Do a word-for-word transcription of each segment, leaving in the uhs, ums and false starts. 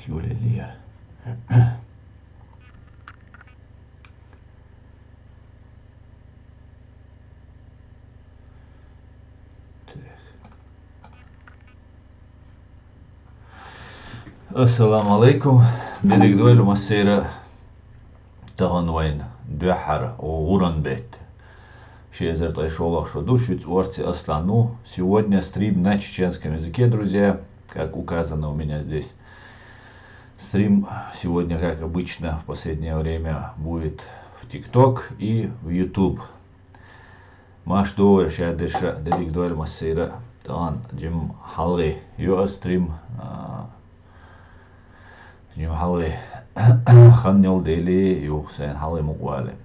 Юлия Лер. Так. Ассаламу алейкум. Дедик дуэл массера. Таган вайн дуяхар гуран бет. Шезер тай шолах шо ду, шуц орци аслану. Сегодня стрим на чеченском языке, друзья. Как указано у меня здесь. Стрим сегодня, как обычно, в последнее время будет в TikTok и в YouTube. Маш дуэл шадерша, дедик дуэл массера. Таган джим халги. Ю а стрим, а, джим халги. Хан нёл дели, ю сайн халги муквали.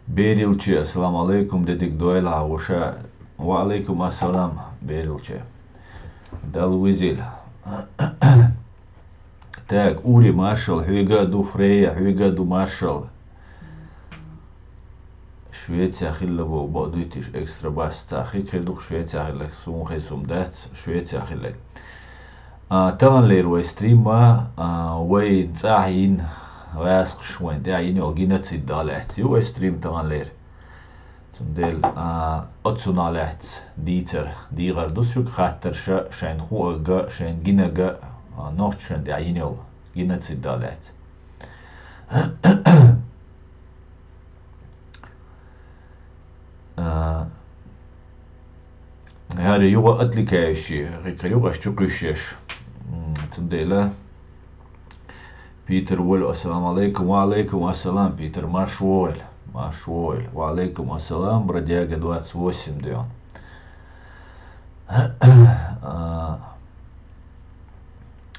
Берилче, ассаламу алейкум, дедик дуэл агуша. Ва алейкум ассалам, Берилче. Дал визил. Так, Ури маршал, хьуьга ду Фрея, хьуьга ду маршал. Швеция хилла бо, бо дуйтиш экстра бас. Ца хик хир дух Швеция хилла, сун хесум дац, Швеция хилла. А, таган лер вай стрима, а, вай цахин васхш вайн, да, ин йол геноцид далац. Ю вай стрим таган лер. Цундел, а, отсуналац дийцар, дийгар дус шук хаттар ша, шайн хуага, шайн гинага, а, нохчан да, ин йол геноцид далац. А, яри юга отвлекающий, рика юга чукушеш. М, цундела. Питер Вольф, ассаламу алейкум. Ва алейкум ассалам, Питер, марш вольф, марш вольф. Ва алейкум ассалам, бродяга двадцать восемь, да. А,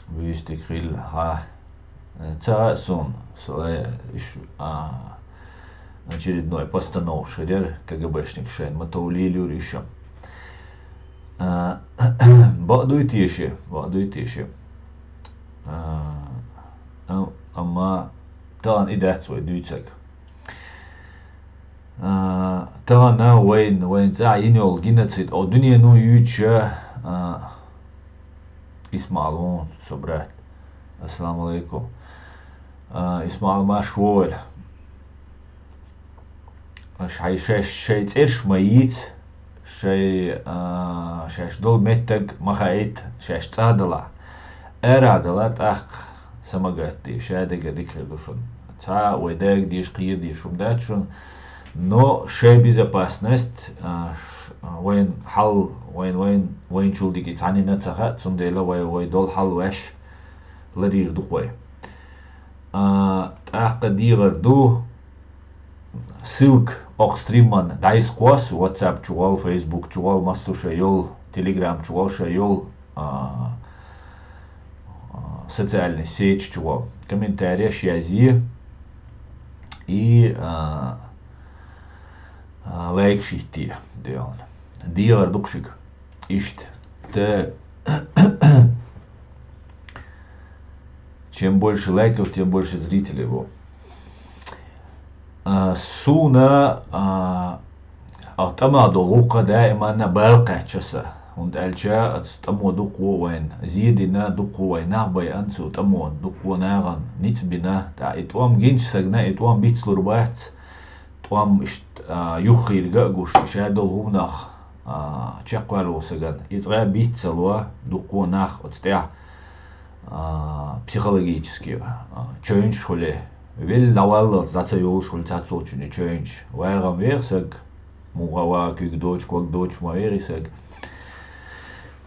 вистик хил, ха. Ца сун, сулай иш, а, очередной постанов шерер, КГБшник шен, матоулил юр ишам. А, бо дуйтиши, бо дуйтиши. А, ам-, амма таган идац вай дуйцаг. А, тагана вайн, вайн ца ин йол геноцид, о, дуния ну юча, а, Исмаалун, собрат. Ассаламу алейкум. А, Исмаал, марш вольф. Шай, шай, шай церш ма йиц, шай, а, шаш дол меттаг ма хаит, шаш цадала. Эра дала тах самагатти, шадага дикхир душун. Ца вай даг диш, кир диш, шум дачун. Но шай безопасность, а, ш-, а, вайн хал, вайн, вайн, вайн чулдики цанина цаха, цундела вай, вай дол хал ваш ларир духвай. А, тахка дигар ду, ссылка ох стриман дайс квас, WhatsApp чугал, Facebook чугал, массу шайол, Telegram чугал шайол, а, а, социальный сеть чугал. Комментария шази и, а, а, лайк шитти, деон. Дигар дукшик. Ишт. Тэ. Чем больше лайков, тем больше зрителей. Во. А, суна, а, а, тама долгука даимана балка часа. Унт алча, ац тамо дуквоин, зидина дуквоин, нахбай анцу тамо дукво наган, ниц бина, та итвам гинч сагна, итвам бицлур бац, тӀом ишт, а, юххийрга а гуш, иша долгӀумнах, а, чекхваьлла саган. ИзгӀа бийцалва дуккхо нах оцтӀехь, а, психологически, а, чевнчаш хуьле. Велла дӀаваллалц дӀа ца йолуш хуьлу цацолчуьнан чевнчаш. ВагӀан веха саг, муха ва куьг доцу, ког доцу ма вегӀи саг.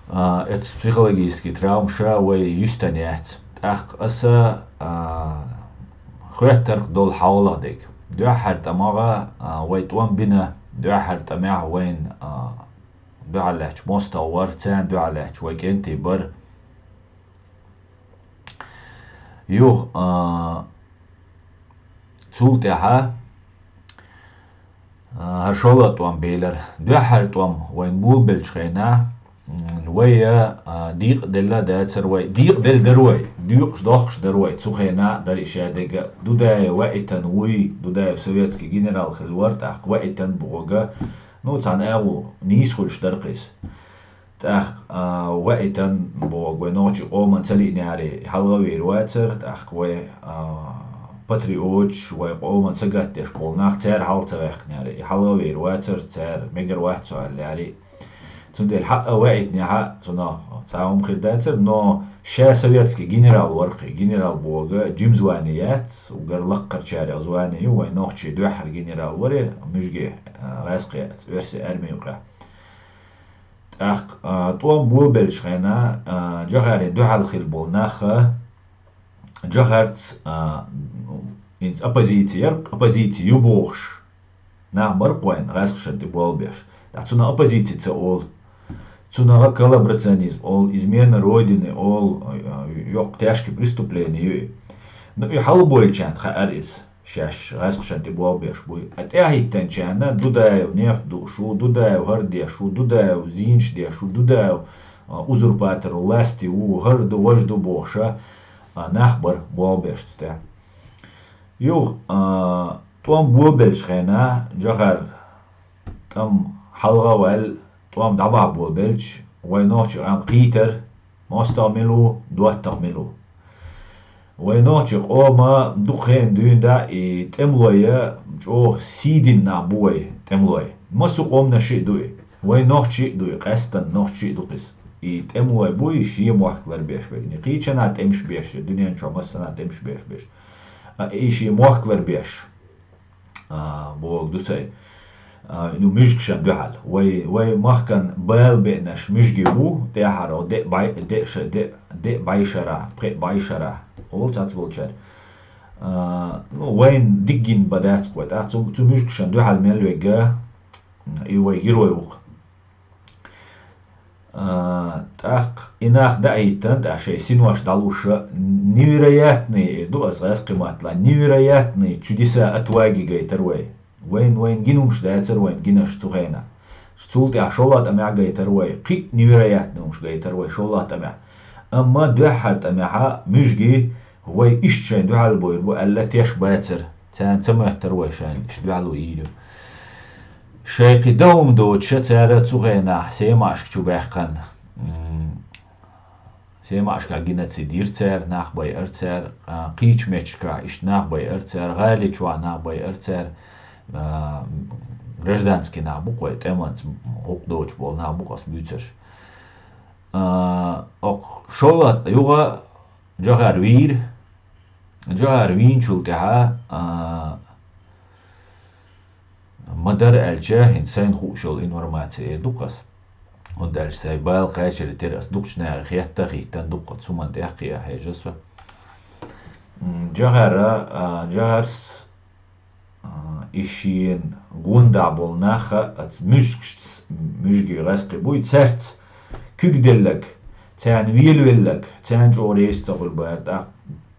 А, эцу психологически травма ша вай юьстан яц. ТӀаккха аса, а, хоьттарх долу хьалах дег. Дуьххьара тӀамагӀа, а, вай тӀом бина, дуьххьара тӀамехь вайн, а, дуьхьал лаьтташ мостагӀа вара, царна дуьхьал лаьтташ вай кӀентий бара. Юха, а, цул тӀаьхьа, а, хӀара шолгӀа тӀом белара. Дуьххьара тӀом вайн булбелчу хенахь, м, вай, а, дийкъа делла дацара вай. Дийкъа делла дара вай. Дуьйкъаш дохкуш дара вай. Цу хенахь дара иша дега. Дудаев ваийтан вуй, Дудаев советский генерал хилла вара тӀаккха, ваийтан бохург. Ну, цхьана агӀо нийса хуьлуш дара кхиз. ТӀаккха, а, ваийтина боху вай нохчийн къоман ца лиънарий, хьалхавийр вацара, тӀаккха вай, а, патриоташ, вай къоман сагатдеш болу нах, цара хьал ца ваьккхинарий, и хьалхавийр вацара, цара мегар вац цо аьлларий. Цундела хьаъа ваийтинехь а цунах цхьа хӀума хир дацара, но ша советский генерал вара кхин, генерал боху жима звани яц, уггар лаккхарчарех звани ю, вай нохчийн дуьххьара генерал вара, муьжги, а, гӀаьскхи оьрсийн арми юкъахь. ТӀаккха, а, тӀом бобеллачу хенахь, а, Джохарна дуьхьал хилла болу нах, а, Джохарца, а, ну, хӀинца оппозици яра, оппозици ю бохуш, нах бара кхойна гӀаьскхашна тӀе болх беш. ТӀаккха цунах оппозици ца олу. Цунах коллаборационизм олу, измена Родины олу, а, йоккха тяжкие преступления ю и. Ну, и хьалабойчарна хаьара иза. Шаьш гӀаьскхашна тӀе болх беш буй. Ткъа тӀаьхьахӀиттинчарна Дудаев нефть дууш ву, Дудаев хӀара деш ву, Дудаев зийнаш деш ву, Дудаев, а, узурпатор власти ву, хӀара ду, важа ду бохуш, а, нах бара болх беш цу тӀехь. Юха, а, тӀом бобеллачу хенахь Джохар тӀом хьалха а ваьлла, тӀом дӀабахьа бобелча, вай нохчийн къам кхийтира, мостагӀа мила ву, доттагӀа мила ву. Вай нохчийн къоман дукха хенахь дуьйна даьӀахь и тӀемалой чӀогӀа сий дина нах бу вай тӀемалой. Массо а къоманашна а ду и. Вай нохчийн а ду и, къаьсттина нохчийн а ду кхуза. И тӀемалой бу и шен мохк ларбеш верг. И кхечанхьа тӀемаш беш, дуьнен чохь массанхьа тӀемаш беш берш. А, и шен мохк ларбеш. А, боху ду сайн. А, ну, муьжгашна дуьхьал. Вай, вай махкан бала беанаш муьжги бу, тӀаьхьара де бай-, де ша-, де, де бай шарахь, пхеа бай шарахь. Олу цхьацца болчара. А, ну, вайна дика гина бан дац кхо. ТӀаккха цу, цу муьжгашна дуьхьал мел верг, и вай герой ву-кх. А, тӀаккха и нах дӀахӀиттина, тӀаккха шайн синош дӀалуш, невероятные, эр ду ас гӀаьскхи маттала, невероятные чудеса отваги гайтар вай. Вайн, вайн гина хӀумаш дацар вайн гинарш цу хенахь. Цул тӀаьхьа шолгӀа тӀамехь гайтар вай, кхин а невероятные хӀумаш гайтар вай шолгӀа тӀамехь. Амма дуьххьара тӀамехьа муьжги вай иштта шайн дуьхьал бойр бу аьлла теш бацара. Царна ца моьттара вай шайна иштта дуьхьало йийр ю. Шайн кхин дан хӀума доцуша цара цу хенахь Семашка чу баьккхина. М, Семашка геноцид йира цара, нах байара цара, а, кхечу меттигашка иштта нах байара цара, гӀали чохь нах байара цара, а, гражданский нах бу кхой, тӀеманца гӀуллакх доцуш болу нах бу ас буьйцурш. А, окху шолгӀа юха Джохар вийра. Джохар вийначул тӀаьхьа, а, ма-дарра аьлча, хӀинца сайна хууш йолу информаци эр ду ас. ХӀунда аьлча сайн бала кхачаре тера ас дукхачу наха хетта а хӀиттина ду ас, цу хӀуманна тӀаьхьа а хьежа со. М, Джохара, а, Джохарс, а, и шена гонда болу нах а, ас муьжгаш-, муьжги гӀаьскхи буй, цаьрца куьг деллаг, царна велавеллаг, царна чӀогӀа реза ца хуьлу бара, тӀаккха,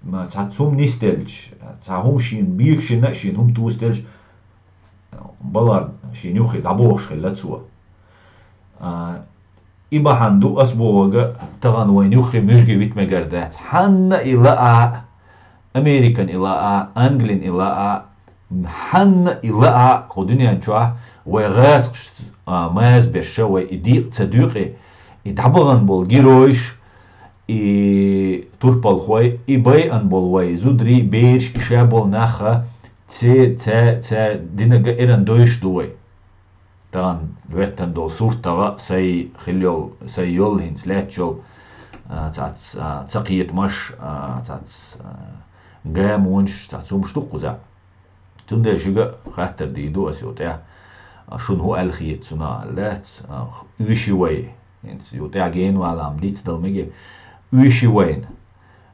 м, цхьа цхьа хӀума нисделча, цхьа хӀума шена бегашина а, шена хӀума тосаделча, балар шена юххе дӀабохуш хилла цо. А, и бахьана ду ас бохург, тахана вайна юххе муьжги вита мегар дац. Хьанна и лаа, Американ и лаа, Англин и лаа, хьанна и лаа кху дуьнен чохь вай гӀазкхашца, а, маза беш, вай и декъа ца дуьйкъи, и дӀабахана болу геройш, и турпалхой, и байъана болу вай зударий, бераш, и ша болу нах а, церан, церан динарг а эрна дойуш ду вай. Тахана лаьттана долу сурт тахана а, сайн хилла йолу, сайн йолу хӀинца лаьтташ йолу, а, цхьацца, а, цакхетамаш, а, цхьацца, а, гамонаш, цхьацца хӀумаш ду кхузахь. Цундела шуьга хаттар дийр ду ас юкъа тӀехь, а, шуна хӀун аьлла хета цунах аьлла дац, а, оьший вай, хӀинца юкъа тӀехь генвала ам дицдала мега, оьший вайна,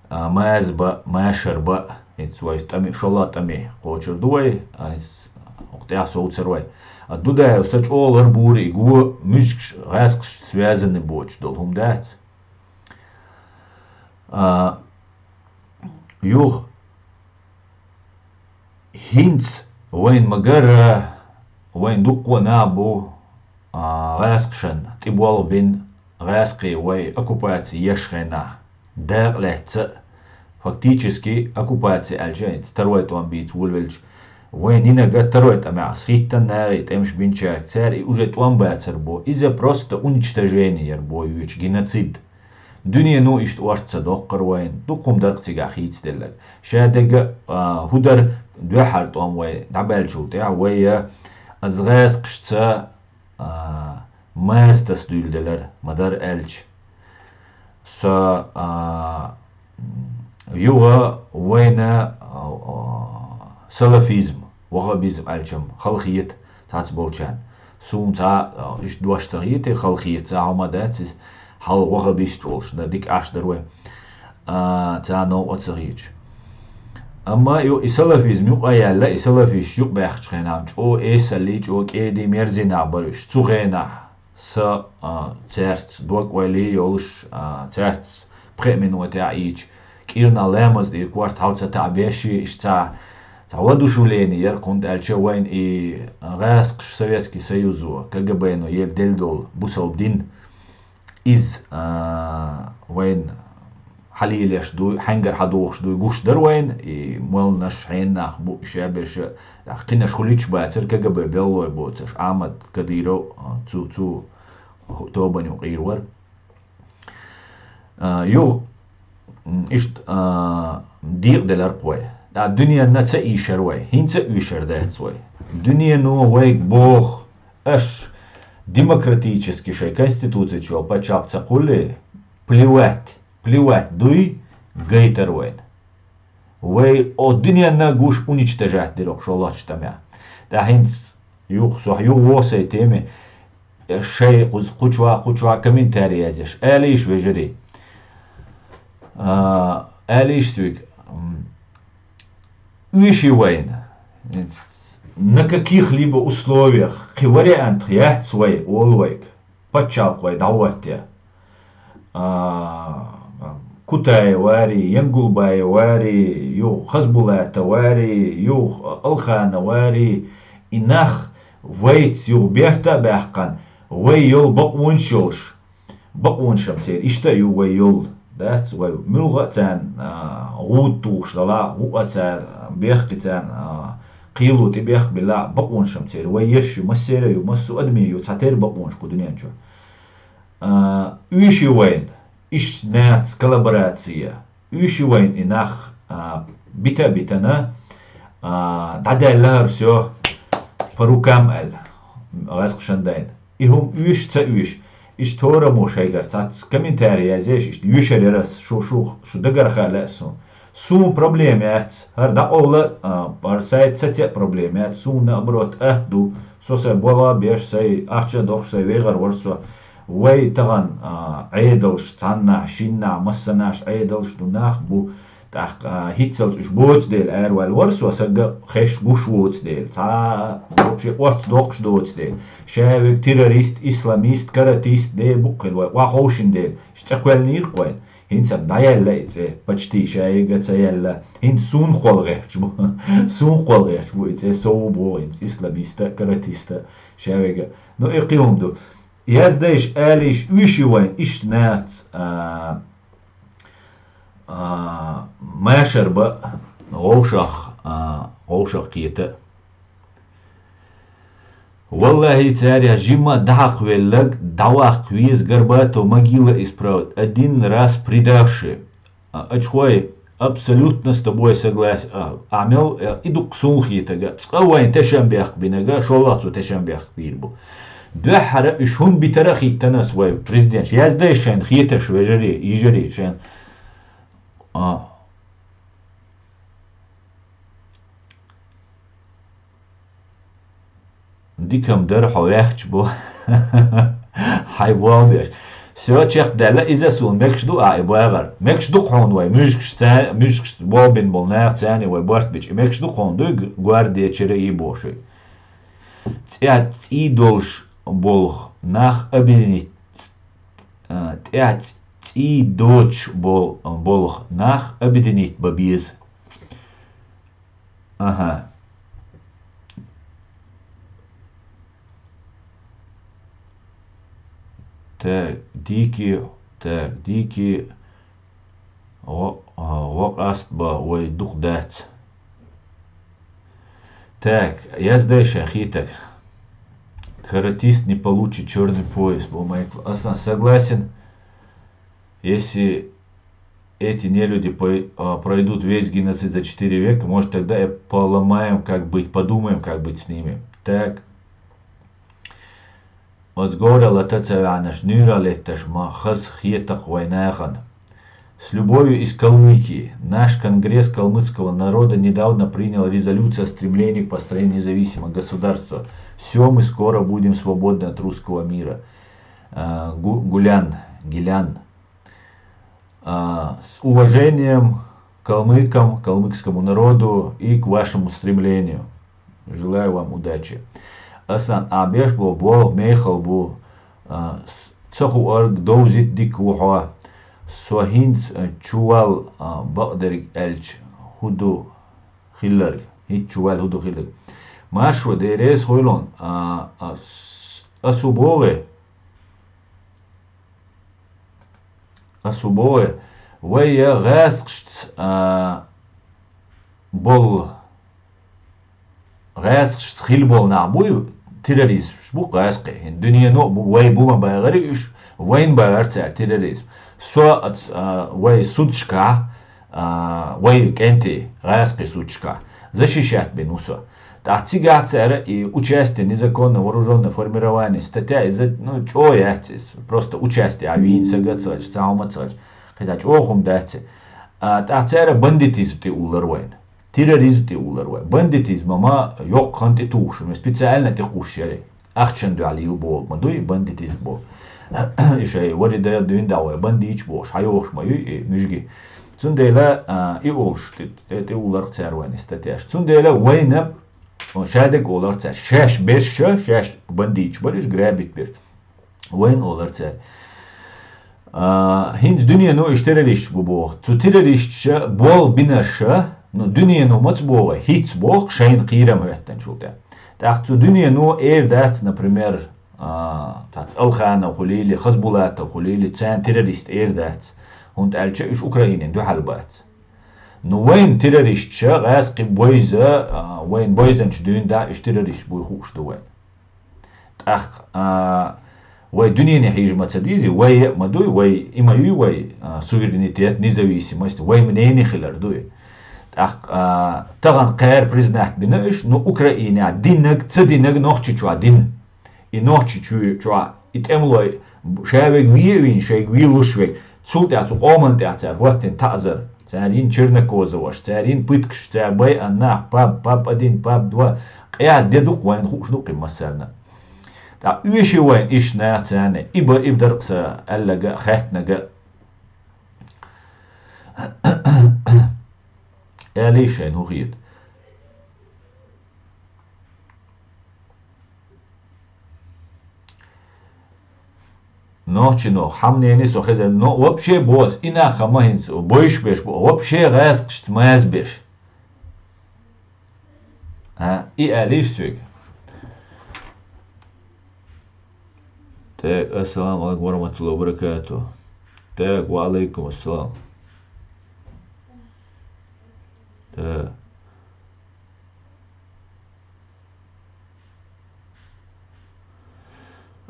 а, маза бан, машар бан, хӀинца вай тӀаме, шолгӀа тӀаме кхочур ду вай, а, хӀинца хӀокху тӀехь совцар вай. А Дудаев са чӀогӀа лар бура и го, муьжгаш гӀазкхашца связанный боцуш долу хӀума дац. А, юха, хӀинца вайна ма-гарра, вайн дуккха а нах бу, а, гӀазкхашна тӀе болх бина, гӀазкхий вай оккупаци еш хенахь, дакъа лаьцна а, фактически оккупаци аьлча, хӀинца тарвай тӀом бийца волавелча, Вай нинага тарой тӀамехь схиттан нагӀий тӀемаш бинчаьрга цара и уже тӀом бацар бо. Иза просто уничтожение яр бо юьйчу, геноцид. Дуьнено иштта орца доккхар вайн, дукха хӀума дарх цигахь хийцаделлаг. Ша дега, а, хӀу дар дуьххьара тӀом вай дӀабаьллачул тӀаьхьа вай, а, аз гӀаскхашца, а, маза таса дуьйладелар, ма-дарра аьлча. Со, а, юха вайна, а, салафизм, ваххабизм аьлчам халахета цхьацца болчарна. Суна цхьа, а, иштта дош ца хета, халахета цхьа хӀума дац иза, хьал ваххабисташ волуш дан, дика Ӏаш дара вай. А, царна новкъа ца хеташ. Амма ю-, и салафизм юкъа а яьлла, и салафисташ юкъа баьхча хенахь, чӀо эсаллий, чӀо кӀедий, мерзий нах бара уьш. Цу хенахь са, а, цаьрца дог-ойла йолуш, а, цаьрца пхеа минотехь ийча, кӀирнахь ламаз дийр корта хьал ца таӀа беш, иштта цхьа, цхьа воодушевление яр, хӀунда аьлча вайн и гӀаскхаш Советский Союзо, КГБ-но елла делла долу бусалба дин, иза, а, вайн хьалелеш дуй, хьаьнгара хьадохуш дуй гуш дара вайн, и молланаш хьеннах бу, ша берш, а, кхинаш хуьлуьйтуш бацара КГБ беллой боцуш, Ахьмад Кадыров, а, цу, цу тобанна юкъа эр вара. А, юха, м, иштта, а, декъаделар-кх вай. ТӀаккха дуьненна ца ийшар вай, хӀинца а уьйшар дац вай. Дуьнено вайга боху, аша демократически шайн конституци чу пачхьалкх ца кхуллий, плевать, плевать дуй, гайтар вайна. Вай о дуьненна гуш уничтожать дира оха шолгӀачу тӀамехь. ТӀаккха хӀинца юха, со юха воху сайн теме, шай кхуза кхучва, кхучва комментарий язъеш. Алийша, вежарий. А, алийша соьга, м, уьйши вайна. На каких-либо условиях, кхин вариантах яц вай, олу вайга. Пачхьалкх вай дӀахӀоттае. А, Кутаев варий, Янгулбаев варий, юха Хазбулатов варий, юха Алханов варий, и нах вайца юха берта а баьккхина, вай йолу бакъонаш йолуш, бакъонаш-м церан иштта а ю вай йолу, дац вай муьлхха а царна, а, гӀуда тухуш дала, гӀу а цара бехке царна, а, кхело тӀебехк биллахь, бакъонаш-м церан вай еш ю, массеран а ю, массо а адамийн ю, цхьатерра бакъонаш кху дуьнен чу. А, уьйш ю вайн, иштта нахаца коллаборация, уьйш ю вайн и нах, а, бита а битана, а, дӀадаьлла хӀара всё по рукам аьлла, гӀаьскхашан дайна. И хӀума уьйш, ца уьйш, иштта хӀораммо шайгара цхьацца комментарий язъеш, иштта уьйшар яра ас, шу, шу, шу дагара хаа лаьа суна. Суна проблема яц, хӀара дӀакъовла, а, хӀара сайт саца а проблема яц, суна наоборот атта ду, со сайн болх а беш, сайн ахча а дохуш, сайн вегӀар вара со. Вай тахана, а, Ӏедалш, цхьаннахь, шиннахь, массанаш Ӏедалш ду, нах бу. ТӀаккха, а, хӀинццалц уьш боцу дела араваьлла вара со, сага хеш гуш воцу дела, цхьа а вообще орца доккхуш доцу дела. Ша вега террорист, исламист, каратист де бу кхин вай, охьаховшина дела, иш цӀе кхоьллинийра-кх вайн. ХӀинца дӀаяьлла и цӀе, почти ша яга ца яьлла. ХӀинца суна кхол гӀерташ бу. Суна кхол гӀерташ бу и цӀе, со ву боху хӀинца исламиста, каратиста, ша вега. Ну, и кхин хӀума ду. Яздайш, алийш, уьйш ю вайн иштта нахаца, а, а, машар бан вовшах, а, вовшах кхета. Валлахьи, царех жимма дӀахьакхавелларг дӀаваккха веза Горбатов, могила исправить, один раз предавший. А, очхой, абсолютно с тобой согласен. А, Амел, э, и дукха суна хетага. Цкъа вайн тешам бехк бинага, шолгӀа цо тешам бехк бийр бу. Дуьххьара уьш хӀунда битара а хиттанас вай президенташ. Яздайш шайн хеташ, вежарий, йижарий, шайн. А. Дикам дара хьо ваьхча бу. Хьай боху деш. Всё, чекхдаьлла иза суна. Мегаш ду а и багӀар? Мегаш ду хьуна вай муьжгаш, ца-, муьжгаш болбина болу нах, царна вай барт бича? Мегаш ду хьуна дуй г-, гвардия чуьра и бохуш вай? ЦӀе-, цӀий долуш болу нах объединить, а, тӀе-, цӀий доцуш бол-, болу нах объединить бан беза. Ага. Так, дийки, так, дийки, гӀо-, гӀо къаст бан вай дукха дац. Так, я сдаю ща хиток. Каратист не получит черный пояс, бо Майкл. Аслан, согласен. Если эти нелюди пой- а, пройдут весь геноцид за четыре века, может, тогда и поломаем, как быть, подумаем, как быть с ними. Так. Оцу говралла ца ваьннаш нуьйрах летташ ма хаза хетакх вай нахана. С любовью из Калмыкии. Наш конгресс калмыцкого народа недавно принял резолюцию о стремлении к построению независимого государства. Все, мы скоро будем свободны от русского мира. А, Гу- Гулян, Гилян. А, с уважением к калмыкам, к калмыцкому народу и к вашему стремлению. Желаю вам удачи. Аслан, а беш бо бо мехал бу, а, с- ца ху арг довзит дик ву хьо. Со хинц, а, чувал, а, бакъдерг элч худу хилларг. Хит чувал худу хилларг. Маршо дерес хойлон, а, а, с- асу богы. Асу богы. Вай я гъаскшц, а, бол гъаьскъашца хила болу нах буй, террористаш бу гъаьскъе. ХӀинца дуьнено бу, вай бу ма багӀара уьш, вайна багӀара цара терроризм. Со ац, а, вай судашкахь, а, вай кӀентий гӀаьскъе судашкахь защищать бина ву со. ТӀаккха цигахь цара и участие незаконно вооружённое формирование статья, иза, ну, чӀогӀа яц иза. Просто участие а вийна сага ца гӀаш, цхьа хӀума ца гӀаш. КхидӀа чӀогӀа хӀума дац. А, тӀаккха цара бандитизм тӀе уллар вайна. Терроризм тӀе уллар вай. Бандитизма ма йоккха хан тӀе тухуш, ма специально тӀе кхуш яре. Ахчан дуьхьал йил боху, ма дуй бандитизм боху. И шай вари да дуьйна да вай, бандиташ бохуш, хьайохуш ма юй и муьжги. Цундела, а, и олуш тӀе, тӀе, тӀе улларх цара вайна статьяш. Цундела вайна, о, шадерг олар цара, шаьш берш ша, шаьш бандиташ бариш, грабить берш. Вайна олар цара. А, хӀинца дуьнено уьш террористаш бу боху. Цу террористаша бол бинарша, ну, дуьнено маца боху, хӀинца боху, шайна кхийрам хӀоьттанчул тӀе. ТӀаккха цу дуьнено эр дац, например, а, тац Алханов хуьлийли, Хазбулатов хуьлийли, царна террорист эр дац. ХӀунда аьлча уьш Украинин дуьхьал бац. Ну, вайн террористша, гӀаьскхи бойза, а, вайн бойзанчу дуьйна да, уьш террористаш буй хууш ду вайн. ТӀаккха, а, вай дуьнене хьийжа ма ца дийзи, вай а ма дуй, вай и ма юй вай, а, суверенитет, независимость, вай мнение хилар дуй. ТӀаккха, а, тахана кхаьра признать бина уьш, ну, Украинехь диннаг, ца диннаг Нохчийчохь дина. И Нохчийчу-, чохь, и тӀемалой ша вег ве а вийна, шайга вийлуш вег. Цул тӀаьхьа цу къоман тӀехь цара хӀоттина таӀзар, цара йина Чернокозоваш, цара йина пыткаш, цара байъан нах, паб, паб один, паб два, къаьхьа де дукха вайна хууш ду кхин массарна. ТӀаккха оьший вайна иштта нах царна, и ба, и даркъ са аьллага а, хаьттинага а. Аьлий шайна хӀун хета? Нохчи нох, хьан мнение со хезар, но вообще бос, и нах хама хӀинца, бойш беш бо, вообще гӀаьскхашца маза беш. А, и алиш соьга. Так, ассаламу алейкум ва рахматуллахи ва баракату. Так, ва алейкум ассалам. Так.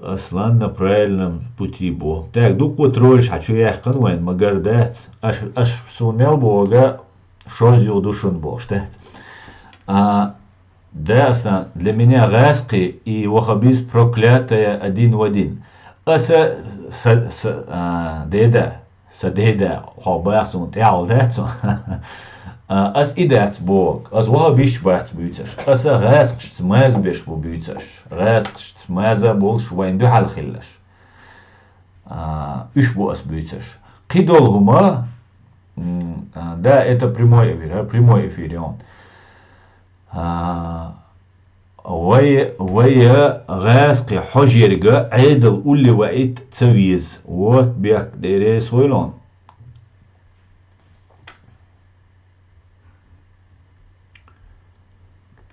Аслан на правильном пути бу. Так, дуккха тролльш хьан чу яьккхина вайн, магар дац. Аш, аш суна мел бога, шозза юха ду шуна бохуш дац. А, да, Аслан, для меня гӀаьскхи и ваххабизм проклятая один в один. Аса са, са, а, деда. Сан деда, хьо бах суна тӀехьал дац хьо. А, ас и дац боху, ас ваххабисташ бац буьйцуш. Аса гӀаьскхашца маза беш бу буьйцуш. ГӀаьскхашца маза болуш вайн дуьхьал хиллаш. А, уьш бу ас буьйцуш. Кхидолу хӀума, м, а, да, это прямой эфир, а, прямой эфир, он. А, вай, вай гӀаьскхи хьожа ерга Ӏедал улле ваийта ца веза. Вот бехк деррес вайлон.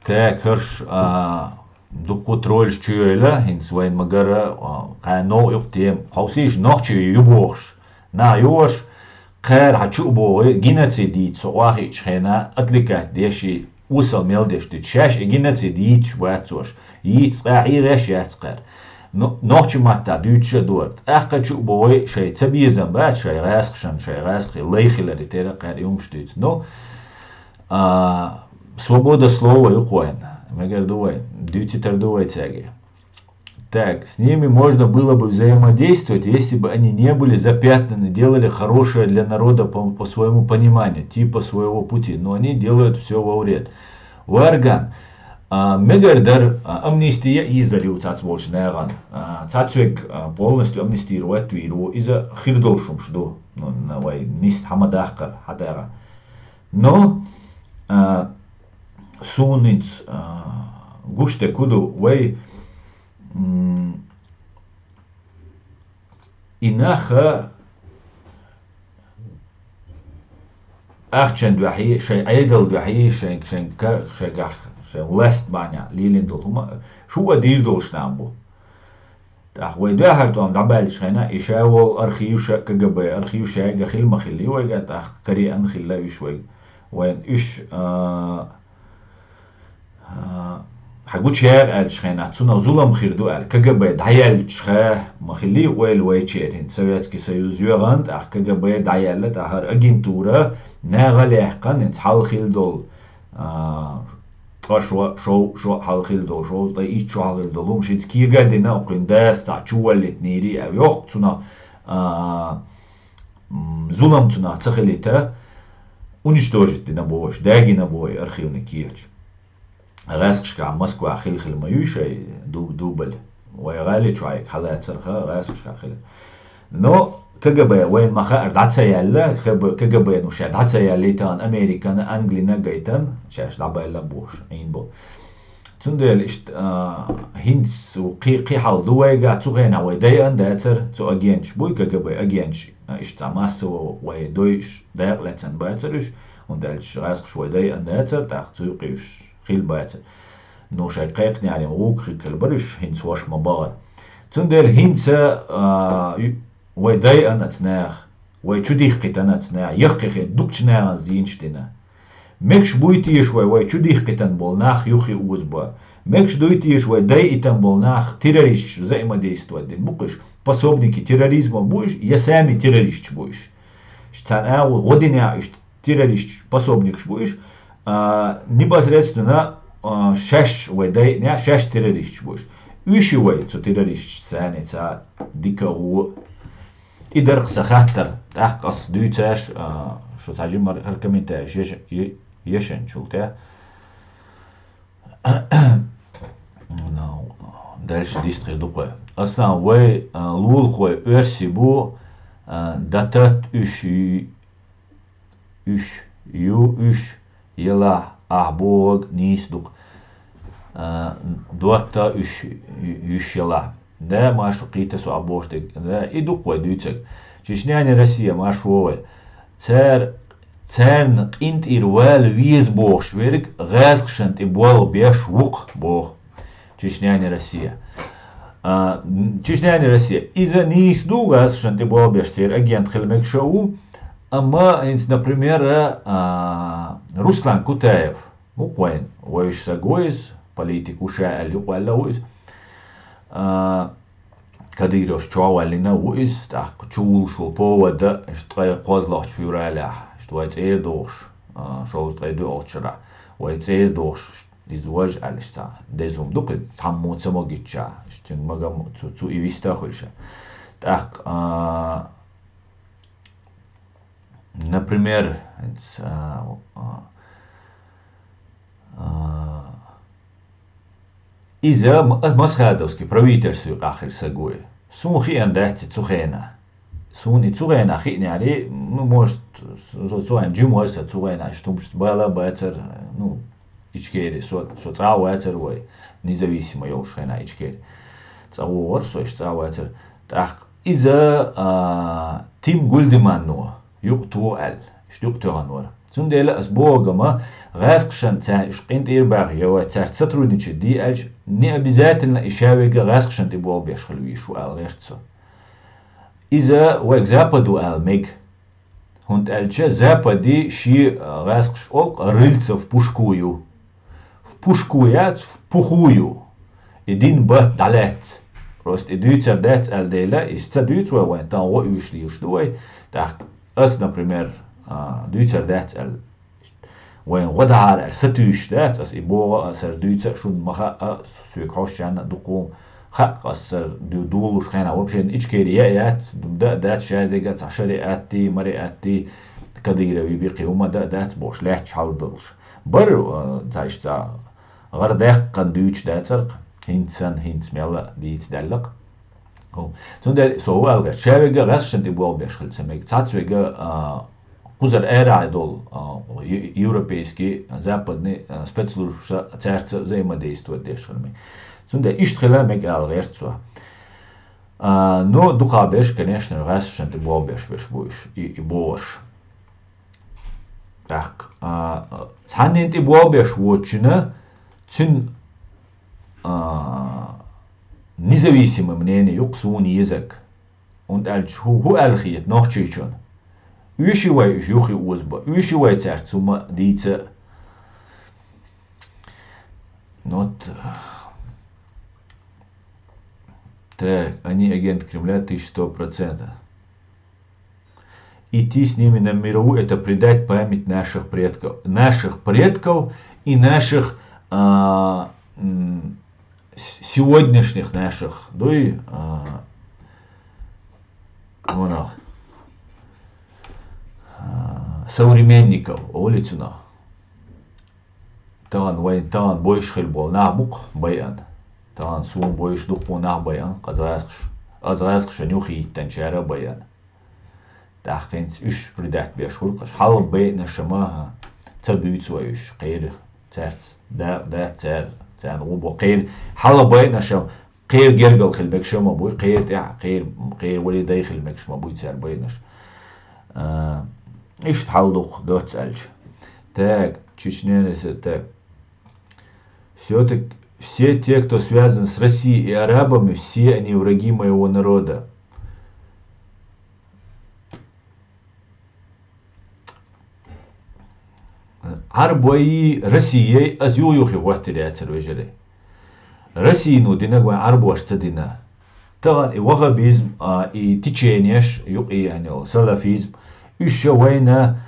Так, хӀорш, а, дуккха тролльш чу йойла, хӀинца вайн магара, а, кхайн новкъа юкъа тема. Хьовсийша, нохчий ю бохуш. Наха юош, кхара хьан чу а богӀий, геноцид дийца со охьахиъчу хенахь, отвлекать деш и Осал мел деш дуьйцу. Шаьш и геноцид йийцаш бац уж. Йийца къахьийреш яц кхар. Но-, нохчийн маттахь дуьйцуш а дора. ТӀаккха чу а боху вай шайн ца безам бац, шайн гӀаскхашна, шайн гӀаскхийн лай хилар и тера кхар и хӀумаш дуьйцу. Но, а, свобода слова ю кхойна. Мегар ду вай, дуьйцитар ду вай цаьрга. Так, с ними можно было бы взаимодействовать, если бы они не были запятнаны, делали хорошее для народа по, по своему пониманию, типа своего пути, но они делают все во вред. Варган, а, мегар дара, а, амнистия йийзар ю цац болчу нахана. А, цац вег, а, полностью амнистировать вийр ву. Иза хир долуш хӀумаш ду. Ну, на вай нист хьама дахкар, хьадагӀа. Но, а, суна хӀинца, а, гуш дерг хӀун ду, вай, м, и нах ахчан дуьхьа, шайн Ӏедал дуьхьа, шайн, шайн ка-, шайгахь, шайн власть бахьанехь лелийна долу хӀума шу а дийр долуш нах бу. ТӀаккха вай дуьххьара тӀом дӀабаьллачу хенахь, и ша волу архиваш а, КГБ архив шайга хилла ма хилла, вайга тӀаккха кариъан хилла уьш вайга. Вайн уьш, а, а, хьан гучуяра аьллачу хенахь, цунах зулам хир ду аьлла, КГБ дӀаяьллачу ха ма хилла ойла вайчеран, хӀинца Советский Союз йоьгӀна, тӀаккха КГБ дӀаяьлла, тӀаккха хӀара агентура нагӀа лаьккхина, хӀинца хьал хилла долу, а, ткъа шо, шов, шо хьалхилла долу, шовзткъе итт шо хьалхилла долу хӀума шица кега а дина, кхуьнан дас цхьаъ чуваллийтинийрий а йоху цунах, а, м, зулам цунах ца хилийта, уничтожить дина бохуш, дагийна боху и архивный кехаташ. ГӀаьскхашкахь Москва хила-хила ма юй шайн ду-, дубль. Вай гӀали чохь хьалацарха гӀаьскхашкахь хила. Но КГБ вайн ма-хаара дӀа ца яьлла, КГБ, КГБ-ну ша дӀа ца яьллий тахана Американа, Англина гайтан, шаьш дӀабаьлла бохуш, Ӏийна бо. Цундела иштта, а, хӀинца кхи-, кхин хьал ду вайга, цу хенахь вай дайан дацара, цу агенташ буй, КГБ агенташ, а, иштта цхьа массово вай дойуш дакъа лаьцна бацара уьш, хӀунда аьлча гӀаьскхаш вай дайан дацара, тӀаккха цу юкъе уьш хилла бацара. Ну, шайн кхайкхинехь гӀуггахь хилла бара уьш, хӀинца хӀорш ма бахара. Цундела хӀинца, а, ю-, вай дайан аца наха, вай чу дихкхитан аца наха, яккхий хи дукхачу нахана зийначу дина. Мегаш буй теша вай, вай чу дихкхитан болу нах юххе узба? Мегаш дуй теша вай дайитан болу нах террористаш взаимодействовать дина? Бу-кх уьш пособники терроризма бу уьш, я сами террористаш бу уьш? Царна агӀо гӀо динехь уьш террористаш, пособникаш бу уьш, а, непосредственно, а, шаьш вай дайъинехь, шаьш террористаш бу уьш. Уьш ю вай цу террористашца, царна ца дика а гӀо. И дара-кх сан хаттар, тӀаккха ас дуьйцу аш, а, шу цхьа жимма хӀара комментарий еш-, е-, ешанчул тӀе. Ну, дальше дистхир ду кхой. Аслан, вай, а, лулахой оьрси бу, а, датат уьш ю-, уьш ю, уьш елахь, ахь бохург нийса ду-кх. А, дотта уьш, уьш елахь. Да, маршо кхийта со ахь бохуш дерг. Да, и ду-кх вай дуьйцург. Чечня не Россия, маршо вай. Цара, царна къинтӀера вала веза бохуш верг гӀаьскхашна тӀе болх беш ву-кх боху. Чечня не Россия. А, м, Чечня не Россия. Иза нийса ду гӀаьскхашна тӀе болх беш церан агент хила мегаш а ву. Амма, хӀинца, например, а, Руслан Кутаев, ву-кх вайн, вайша саг ву иза, политик ву ша аьлла, юкъа аьлла ву иза. А, Кадыровс чохь ваьллина ву иза, тӀаккха чувуллуш ву повода, иштта ткъе кхозлагӀчу февралехь, иштта вай цӀера дохуш, а, шовзткъе доьалгӀачу шарахь, вай цӀера дохуш, иза важа аьлла, иштта деза хӀума ду-кх иза, цхьаммо ца магийча, иштта цуьнга мага-, цу, цу и виста а хуьлуш. ТӀаккха, а, Например, хӀинца, а, а, а, иза м-, Масхадовский правительстве къахьийра саг ву и. Суна хиъна дац и цу хенахь. Суна и цу хенахь хиънехьарий, ну, может, со, со, со хьайн жима вара сан цу хенахь, иштта хӀумаш бала а бацара, ну, Ичкери, со, со цӀа а вацара вай, независимо йолуш хенахь Ичкери. ЦӀа вогӀура со, иштта цӀа а вацара. ТӀаккха иза, а, Тим Гульдеманно юкъа тоха аьлла, иштта юкъа тоьхна вара. Цундела ас боху-м, гӀаьскхашна царна уьш къинтӀера баха, я вай цаьрца сотрудничать де аьлча, не обязательно и ша верг а гӀаьскхашна тӀе болх беш хила везаш ву ала гӀерта со. Иза вайга Западу ала мега. ХӀунда аьлча Западе шен, а, гӀаьскхаш олу-кх, Рыльцев Пушко ю. пушку яц, в пуху ю. И дин бат дӀалаьц. Просто и дуьйцар дац аьлла дела, и ца дуьйцу вай, вайн тӀан гӀо уьш лийш ду вай. ТӀаккха ас, например, а, дуьйцар дац аьлла. Вайн гӀо дахьара аьлла сатуьйсуш дац, ас и богӀа а, сара дуьйца а, шун ма хаъа а, соьга хьошчарна а дукха хаьа, ас сара ду-, дулуш хьена, вообще, Ичкери я а яц, да а дац, шадега цхьа шари атти, мари атти, Кадырови бикхи, хӀума да а дац, бош лаьтташ хьал долуш. Бар, а, тайш цхьа гӀар даьккхана дуьйцуш дацарх, хӀинца санна, хӀинца мелла дийца даьллакх. Ху. Цундела со ву аьлла гӀерта, ша вегга гӀаьскшан тӀе болх беш хила ца мега. Цхьацца вегга, а, кхузара арахьа долу, а, ю-, европейский, западный, а, спецслужбаша цаьрца взаимодействовать деш хила мега. Цундела иштта хила мега аьлла гӀерта со. А, но дукха берш, конечно, гӀаьскшан тӀе болх беш, беш бу уьш, и, и бохуш. ТӀаккха, а, цхьаннен тӀе болх беш воцучунна, цуьнан, а, независимое мнение юкъа суна езаг. ХӀунда аьлча хӀу-, хӀу аьлла хета нохчийчунна? Уьш и вай уьш юххе озабо, уьш и вай цаьрца хӀума дийца. Ну вот. Так, они агенты Кремля, тысяча сто процентов. Идти с ними на мировую — это предать память наших предков. Наших предков и наших, а, м, с-, сегодняшних наших, дуй, а, вон, а, современников, улицунах. Тахана вайн, тахана бойуш хила болу нах бу-кх байъана. Тахана суна бойуш дуккха нах байъана, ас гӀаьскхаш-, ас гӀаьскхашна юххе йиттинчара а байъана. ТӀаккха хӀинца уьш предать беш хуьлу-кх уьш. Хьалха байъанаш ма ца буьйцу вай уьш, кхера цаьрца да, да, цара, царна гӀо бо. Кхера хьалха байъанаш кхера гергал хила мегаш ма буй, кхера тӀехь, кхера, кхера вале дай хила мегаш ма буй цара байъанаш. А, иштта хьал ду-кх, доцца аьлча. Так, чеченцы, так. Всё-таки все те, кто связан с Россией и арабами, все они враги моего народа. Ӏарбойи Россией ас юх-юххе хӀоттийр яцара, вежарий. Россино динарг вайн Ӏарбоша ца дина. Тахана и ваххабизм, а, и теченеш, юкъе яьнна йолу салафизм, уьш ша вайна,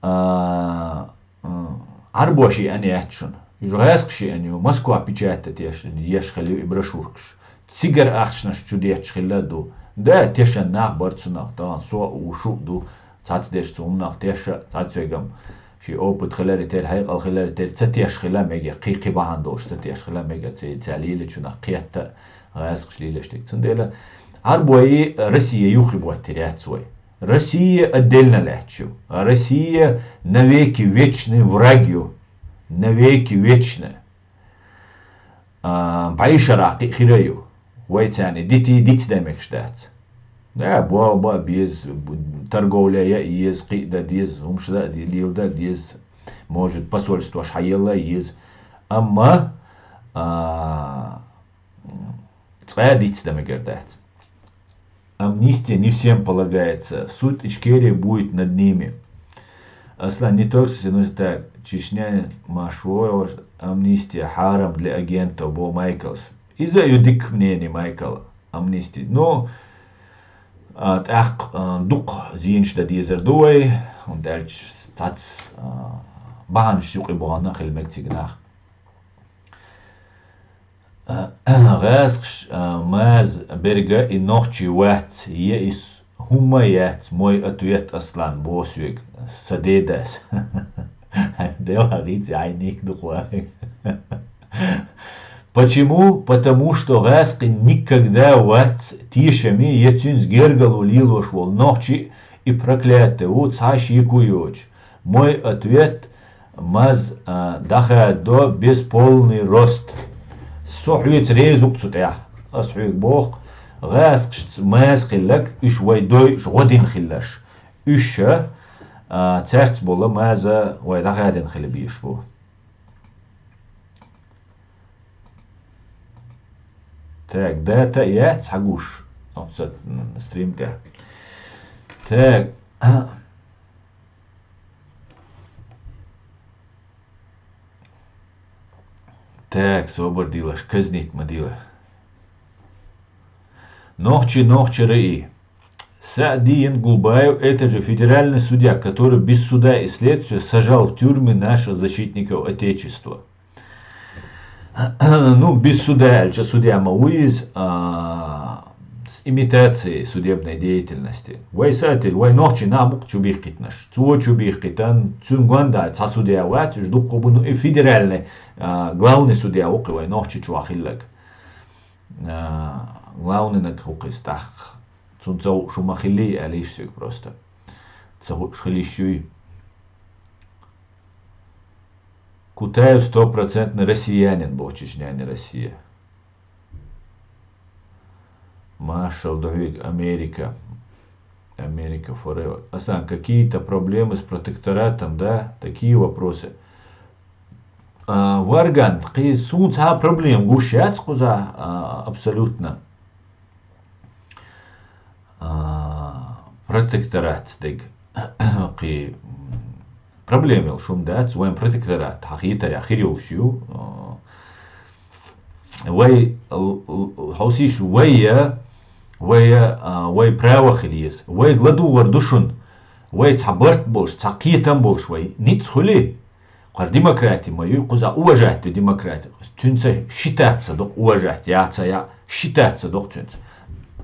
а, а, Ӏарбоша еана яц шуна. Уьш гӀаьскхаша еана ю, Москва печатать еш, еш хилла ю и брошюркаш. Цигара ахчанаш чу детташ хилла а ду. Да, тешан нах бара цунах, тахана со а ву, шу а ду. Цхьацца дерш цу хӀуманах теша, цхьацца вегам шен опыт хиларе терра, хьекъал хиларе терра, ца теш хила мега, кхин, кхин бахьана долуш ца теш хила мега, ца, ца лелачунах кхетта а, гӀаьскхаша лелаш дерг. Цундела Ӏарбойи Россия юххе боттийр яц вай. Россия отдельно лаьтташ ю. Россия навеки вечный враг ю. Навеки вечный. А, бӀешарахь кхин хир а ю. Вай царна дитий, дицдан мегаш дац. Да, болх бан беза, бу-, торговля ян еза, кхин а дан деза, хӀумаш дан а де-, леладан а деза, может, посольствош хьаелла а еза. Амма, а, цкъа а дицдан мегар дац. Амнистия не всем полагается. Суд Ичкерии будет над ними. Аслан, не только с одной, так, Чечня, Машуева, амнистия хьарам для агентов, бо Майклс. Иза а ю дика мнение, Майкл, амнисти. Ну, а, тӀаккха, а, дукха зенаш дан дезар ду вай, хӀунда аьлча цхьацца, а, бахьанаш юкъе бахана а хила мега цига нах. ГӀаьскхаш, а, маза берг и нохчий вац, е и с-, хӀумма яц, мой ответ, Аслан, боху соьга, сан дедас. Делахь дийца, хьайн ник дукха ваха. Почему? Потому что гӀаьскхи никогда вац тешаме, е цуьнца гергарло лелош волу нохчи и проклятый ву, цхьа а шеко йоцуш. Мой ответ, маз, а, дӀахадо без полный рост. Со хьоьца реза ву-кх цу тӀехь. Ас хьоьга боху, гӀаьскхашца маза хилларг, уьш вай дойуш гӀо дина хилларш. Уьш, а, цаьрца болу маза вай дӀахадина хила безаш бу. Так, дата а яц хьан гуш оцу, м, стрим тӀехь. Так. Так, собар дилаш, казнит ма дила. Нохчи, нохчи раи. Саадиен Гулбаев, это же федеральный судья, который без суда и следствия сажал в тюрьмы наших защитников Отечества. Ну, без суда, аьлча судья ма вуй из, а, с имитацией судебной деятельности. Вай сатир, вай нохчи набук чубихкитнаш. Цо чубихкитан, цун гонда, ца судья вац, уж дукку буну и федеральный, а, главный судья вукхи вай нохчи чуахиллаг. А, главный наг хукхис тах. Цун цо шума хилли, алиш сик просто. Ца ху-, шхилиш юй. Кутаев стопроцентный россиянин, бо Чечня, не Россия. Маршал духвик Америка. Америка forever. Асан, какие-то проблемы с протекторатом, да? Такие вопросы. А, варган, кхи сунца проблем гуш яц кхуза, а, абсолютно. А, протекторат дег. Кхи, м, проблемел шум дац, вайн протекторат, хахитаря хирюлш ю. А, вай, л-, л-, хаусиш вайя, вайя, а, вай право хилиес. Вай гладугар душун. Вай ца барт болш, ца кхетам болш, вай ниц хули. Кхар демократи ма ю, кхуза уважать ю демократи. Цунца считаться док уважать, яца я считаться док цунца.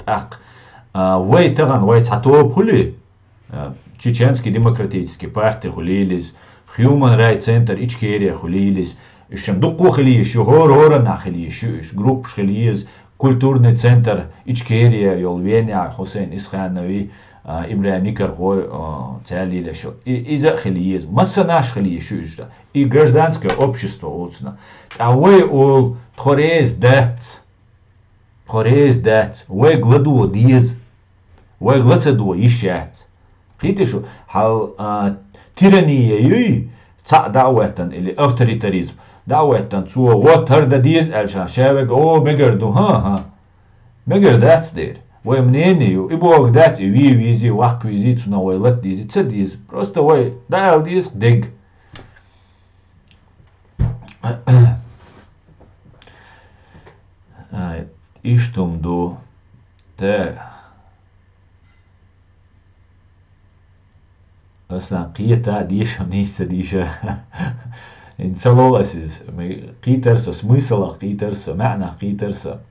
Так, а, вай таган, вай ца топ хули, а, Чеченский демократический партия хулилиз, Human Rights Center Ичкерия хулилиз, ишем дукку хилиз, шу хор-хора на хилиз, шу иш групп хилиз, культурный центр Ичкерия, йол Веня, Хусейн Исханови, а, Ибрагим Никархой, а, цалилешо. И, иза хилиз, масса наш хилиз, шу ишда. И гражданское общество уцна. Та вай ол тхорез дац. Тхорез дац. Вай гладу диз. Вай глаца дуа ишац. Кхитишу, хал, а, тирания юй, ца даъватан или авторитаризм. Даъватан цо, вот, тарда диз, алша, шавег, о, мегар ду, ха, ха. Мегар дац дер. Вай мнение ю, и Бог дац, и ви визи, вак визи, цуна вай лат дизи, ца диз. Просто вай, да, ал диз, дег. Ай, иштум ду. Так. Асан кхета дешам нийса диша. Ин салогасиз. Кхитарса, смысла кхитарса, маъна кхитарса.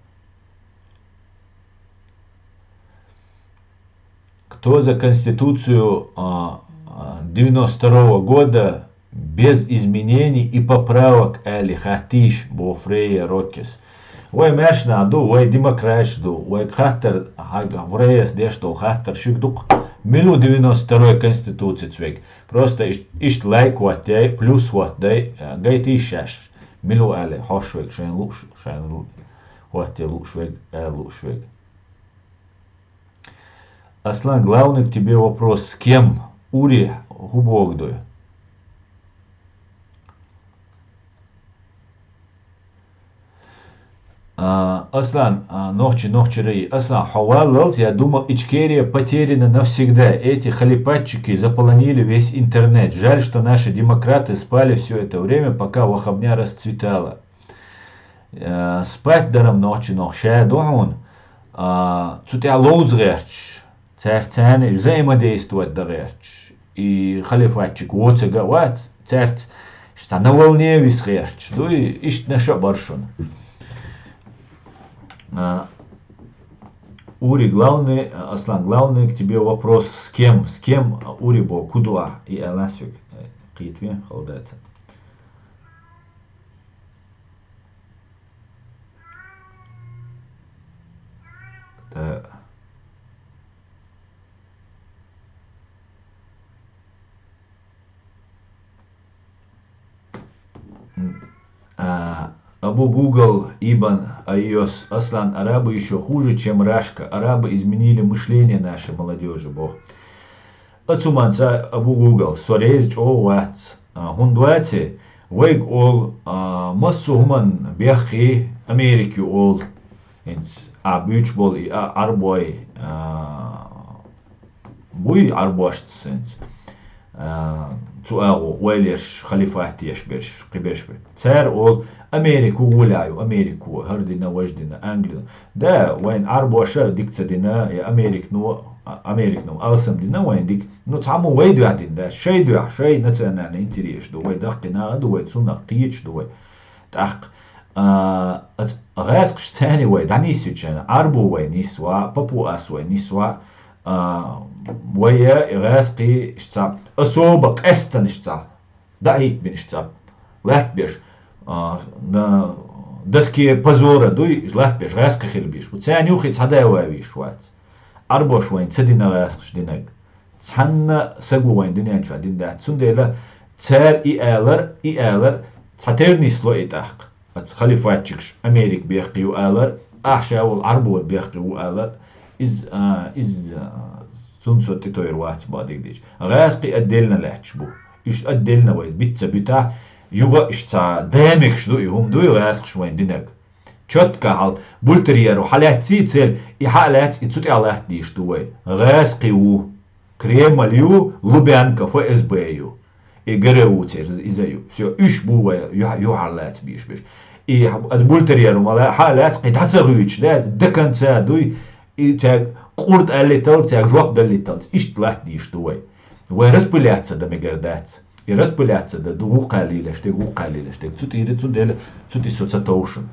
Кто за Конституцию, а, а, девяносто второго года без изменений и поправок али хатиш бо Фрея Роккис? Вай машна ду, вай демократш ду, вай хаттар, хага Фреяс деш дол хаттар шик дук. Милу девяносто второй Конституция цвек. Просто иш-, ишт лайк вот дай, плюс вот дай, а, гайти шаш. Милу али, хош век, шайн луш, шайн лу-, вот я луш век, а, луш век. Аслан, главный к тебе вопрос. С кем? Ури хубогдой. А, Аслан, а, нохчи, нохчи рай. Аслан, хавалалц, я думал, Ичкерия потеряна навсегда. Эти халипатчики заполонили весь интернет. Жаль, что наши демократы спали все это время, пока вахабня расцветала. Э, спать дарам нохчи нох шаду хун, а, цу тя лоуз герч, царцани взаимодействовать да герч. И халифатчик воцага вац, царц, шта на волне вис герч. Дуй, ишт наша баршун. А, Ури, главный, Аслан, главный к тебе вопрос, с кем, с кем, а, Ури бо кудуа и аласвик, э, китви, холдается. Э, м, а, Абу Гугл, Ибн Айос, Аслан, арабы ещё хуже, чем Рашка. Арабы изменили мышление нашей молодёжи, бо. Ацуманца Абу Гугл, сорез чо вац. А, хун дваце, вайг ол, а, массу хуман бяхи Америки ол. Инц, а, бюч бол и, а, арбой, а, буй арбошт сенц. а, цу агӀо, ойлаш, халифат еш берш, кхиберш бер. Цар ол Америку гуляю, Америку, хӀар дина, вож дина, Англия. Да, вайн Ӏарбоша дик ца дина, я Америкну, а, Америкну алсам дина вайн дик. Ну, цхьаммо вай дуьхь дина, да, шай дуьхь, шай национальный интерес ду, вай даккхина а ду, вай цунах кийч ду, вай. ТӀаккха, а, ац-, гӀаскхаш цани вай, дӀанисвичана, Ӏарбу вай нисва, папуас вай нисва, а, вай гӀаскхи ишца, особо къестан ишца, дӀахӀитбин ишца, латтбеш, а, на доске позора дуй, латтбеш, гӀаскхи хилбиш. Цани юхи цхьадай вай виш вац. Ӏарбош вайн ца дина гӀаскхаш динаг. Цхьанна сагу вайн дуьнен чу дин дац. Цундела цар и алар, и алар, цхьа тернисло и тӀаккха. Ац халифатчикаш Америк бехкхи ю алар, ахьша вол Ӏарбо бехкхи ву алар, из, а, из, а, цун со тӀитойр вац бадиг дич. ГӀаскхи отдельно лаьтташ бу. Иш отдельно вай, бицца бита, юга иш ца даймекш ду, и хӀум дуй, гӀаскхаш вайн динаг. Чётко хьал, бультерьеру хьалаьцци цел, и хьалаьц, и цу тӀехь латтдийш ду вай. ГӀаскхи ву, Кремль ю, Лубянка, Ф С Б ю. И ГРУ церз иза ю. Всё, уьш бу вай, ю-, юхьар лаьц бийш беш. И ас бультерьеру мала хьалаьц, кхи дӀа ца гӀуьйтуш, да, до конца дуй, и цаьг къурт аллиталц, цаьг жоп даллиталц, иштта латтдийш ду вай. Вай распыляться да мегар дац. И распыляться да ду вукхаллилаш, дег вукхаллилаш, дег. Цу тӀира, цу дела, цу тӀи со ца товшун.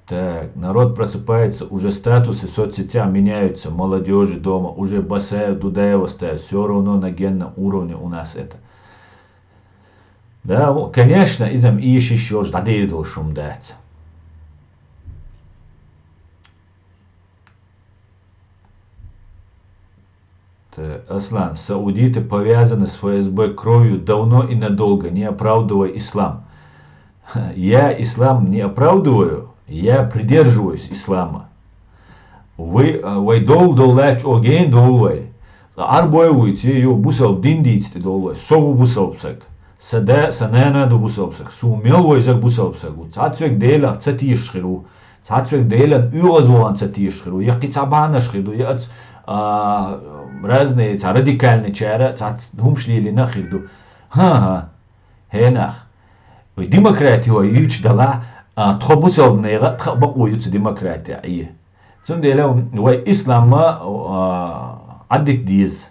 Так, народ просыпается, уже статусы в соцсетях меняются, молодежи дома, уже Басаев, Дудаева ставят, все равно на генном уровне у нас это. Да, конечно, изам ишиш йолш дадейдолшум дац. Т-, Аслан, саудиты повязаны с Ф С Б кровью давно и надолго, не оправдывая ислам. Я ислам не оправдываю, я придерживаюсь ислама. Вы, а, вай дол, дол лач оген дол вай. Арбой вуйци, ю бусал дин дийцти дол вай. Со ву бусал псак. Са да, са нана ду бусал псак. Су мел вай заг бусал псак. Цацвек делах ца тиш хиру. Цхьацвег Делан оьгӀазвахана ца тешаш хир ву, я кхин цхьа бахьанаш хир ду, я ац, а, разные цхьа радикальный чара, цхьац хӀумаш лелийна хир ду. ХӀан-хӀа, хӀенах. Вай демократи вай юьйцуш дала, а, тхо бусалба нега тха бакъо ю цу демократи Ӏе. Цундела вай исламма, а, Ӏаддита деза.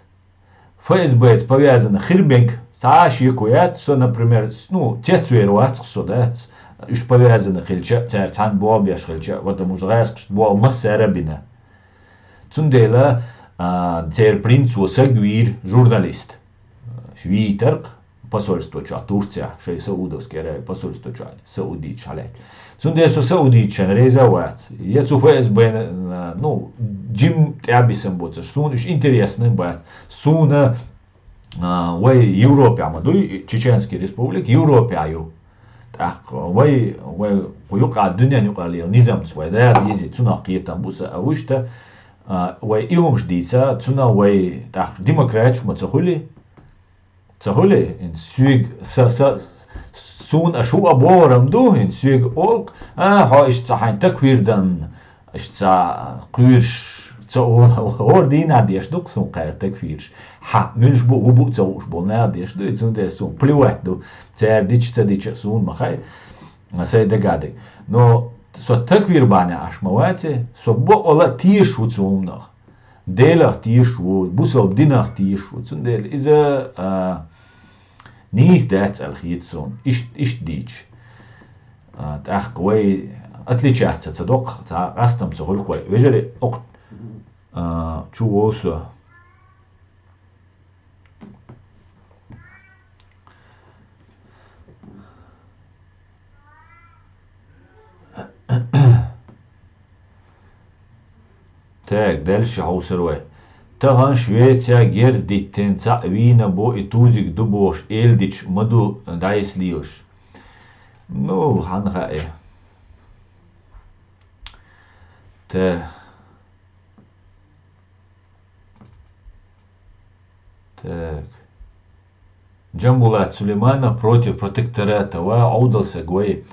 Ф С Б-ца повязана хир бенг, цхьа а шеко яц, со, например, с-, ну, цецвер вац со, дац. Уьш повязана хилча, цара цхьана боху беш хилча, потому что гӀаскхашта боху массара а бина. Цундела, а, церан принц ву саг вийр, журналист. Вийтарх посольство чу, Турция, шай Саудовский Аравия посольство чу. Саудийчу хьалаьцна. Цундела со саудийчан реза вац. Я цу Ф С Б-на, ну, жим тӀаьбисам боцаш. Суна уьш интересный бац. Суна, а, вай Европе ма дуй, Чеченский Республик, Европе ю. ТӀаккха вай, вай кху юкъа, дуьнен юкъа лела низамца вай, да, дизи, цунах кхетам бу са, а вуьшта, а, вай и хӀумаш дийца, цуна вай, тӀаккха демократиш ма ца хуьли, Ца хуьлий? ХӀинца соьга са, са, суна аша хӀу а бохурам ду, хӀинца соьга олу, а, хьо иштта цхьа хьайн такфир дан, иштта цхьа кхуьйраш ца о-, хӀора дийнахь деш ду-кх суна кхара такфираш. Хьан, муьлш бу, хӀу бу а ца хууш болу наха деш ду, и цундела суна плевать ду, цара дича ца дича суна ма хай, сайн дагадиг. Но со такфир бахьана аша ма ваце, со бакъала тешаш ву цу хӀуманах. Делах тешаш ву, бусалба динах тешаш ву. Цундела иза, а, нийса дац аьлла хета суна. Ишт-, иштта дийча. А, тӀаккха вай отличаться ца доккху, цхьа къастам ца хуьлу-кх вай. Вежарий, окху, а, чу вовсо. Так, дальше хьовсур вай. Тахана Швеция герз диттина цхьаъ вийна бу и тузиг ду бохуш, элдича ма ду дӀайса лелаш. Ну, хьан хаьа. Та. Так. Джамбулат Сулейманов против протектората ва Ӏовдалсаг вай.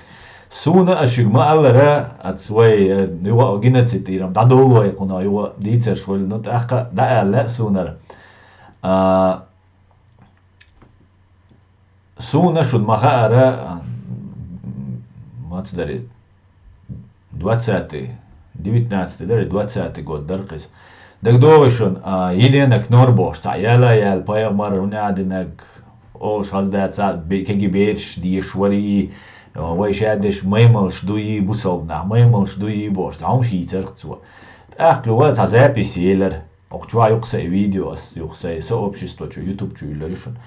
Суна аш шуга ма аллара, ац вай, э, юха геноцид тӀера дӀадолу вай кхуна, юха дийцарш вай, ну, тӀаккха дӀааьлла сунара. А, суна шуна ма хаара, а, маца дари, двадцатый, девятнадцатый дари, двадцатый год даркхиз. ДагадогӀий шуна, а, Елена Кнор бохуш, цхьа яла яла пайхамар, хӀуна а динаг, олуш хаза дац, цхьа бе-, кеги бераш деш варий, а, вай шадеш маймалш дуй, бусалба нах маймалш дуй бохуш, цхьа хӀума шийцарх цо. ТӀаккха вай цхьа запись елар. Оха чохь юкъа сайн видео, ас юха сайн сообщество чу, YouTube чу юьллар ю шуна.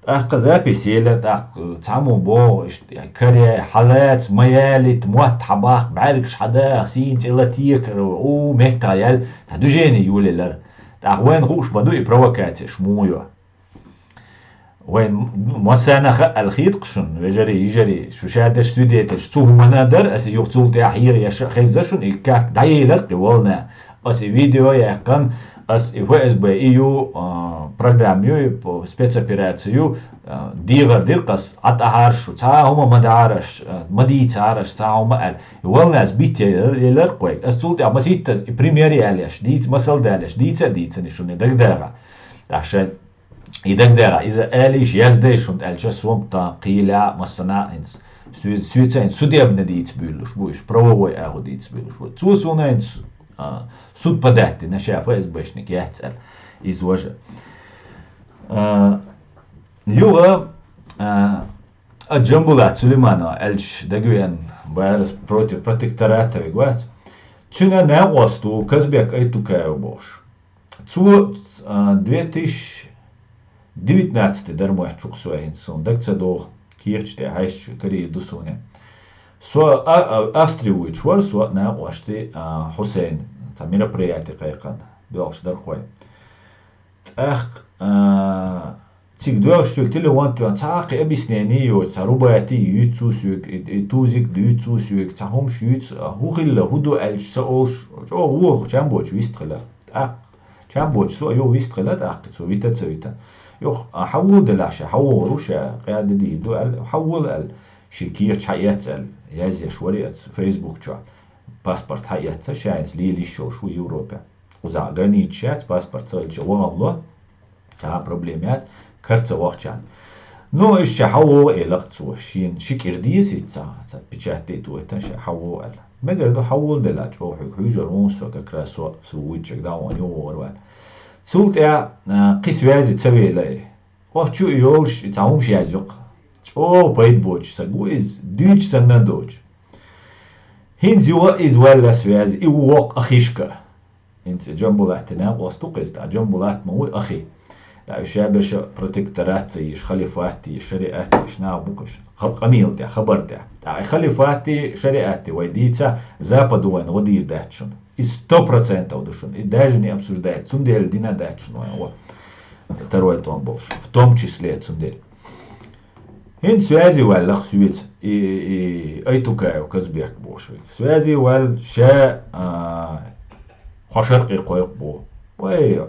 ТӀаккха запись елар, тӀаккха цхьаммо боху, иштта, каре, хьалаца, ма ялийта, мотт хьабаккха, бӀаьргаш хьадаха, сийна цӀе латекара, у, метта ял, цхьа движение йолаелар. ТӀаккха вайна хууш ма ду и провокацеш муха ю. Вайн массарна хаьа аьлла хета-кх шуна, вежарий, йижарий, шу шадерш свидетельш цу хӀуманна дара, аса юха цул тӀаьхьа хьера яша а хезна шуна, и как дӀаелар-кх и волна. Ас и видео яьккхина, ас и ФСБ и ю, а, программа ю, и по-, спецоперация ю, а, дехар дира-кх ас, Ӏа тӀаьхьара шу, цхьа а хӀума ма дара аш, а, ма дийцара аш, цхьа а хӀума аьлла. И волна ас битта елар-кх вайга. Ас цул тӀаьхьа маситтаза и пример ялеш, дийца масал далеш, дийца а дийцина шуна дагадагӀа. ТӀаккха шайн и дагадагӀа, иза алийша яздай шуна аьлча, сомта кхийла массана а хӀинца. Соь-, соьца хӀинца судебна дийца буьйлуш бу, уьш правовой агӀо дийца буьйлуш бу. Цо суна хӀинца, а, суд подать дина, ша ФСБшник яц аьлла. Иза важа. А, юха, а, а Джамбулат Сулейманова аьлча дагавеана бара против протектората вега вац. Цуьнан накъост ву Казбек Айтукаев бохуш. Цо, а, две тысячи девятнадцатый дара моьтту чу-кх со хӀинца, суна дага ца догӀу, кехаташ тӀе хьаьжча карийра ду суна. Со а, а, Австри вуьйцуш вара со накъостий, а, Хьусайн, цхьа мероприяти кхайкхина, доьлхуш дара хой. ТӀаккха, а, цига доьлхуш соьга телефон тоьхна, цхьа а кхин объяснение йоцу, цхьа рубати юьйцу соьга, и, и тузик дуьйцу соьга, цхьа хӀумаш юьйцу, а, хӀун хилла, хӀун ду аьлча ца олуш, чӀогӀа вон чам боцу вист хилла. ТӀаккха чам боцу со а юха вист хилла, тӀаккха цо вита а ца вита. Юха, а, хьан вула делахь ша, хьан вогӀур ву ша, къаьда дийр ду аьлла, хьан вула аьлла, ши кехаташ хьаэцна аьлла, язъеш вари аса Facebook чохь. Паспорт хьаэцна, ша иза лела йиш йолуш ву Европе. Кхузахь граница шаьц, паспорт ца хилча вахана ло, цхьа а проблема яц, кара ца вахчарна. Ну, иштта ша хьан вогӀу элира цо, шена ши кӀира деза хӀинца, ца печать тӀе а тойтан, ша хьан вогӀу аьлла. Мегар ду хьан вула делахь, чӀогӀа хьоьга хьуьжар ву со, как раз со, со вуьйцург дӀа вон юхавогӀур ваьлла. Цул тӀаьхьа, а, кхин связи ца вела и. Оха чу а йолуш, и цхьа хӀумаш язйо-кх. ЧӀогӀа пайда боцуш сан гу иза, дуьйцуш санна а доцуш. ХӀинца юха иза ваьлла связи, и ву воккха ахишка. ХӀинца Джамбулатти накъост ву-кх иза, тӀаккха Джамбулат ма вуй ахи. ТӀаккха уьш шаберша протекторат ца еш, халифат еш, шариат еш нах бу-кх уьш. Ха-, къамел тӀехь, хабар тӀехь. ТӀаккха и халифатти, шариатти вай дийца, Западо вайна гӀо дийр дац шуна. И сто процентов ду шуна. И даже не обсуждается. Цундела дина дац шуна вайн гӀо. Второй тӀом болуш. В том числе цундела. ХӀинца связи ваьлла-кх соьца, и, и, и Айтукаев Казбек бохуш верг. Связи ваьлла, ша, а, хьо шаркъе кхойкху боху. Вай,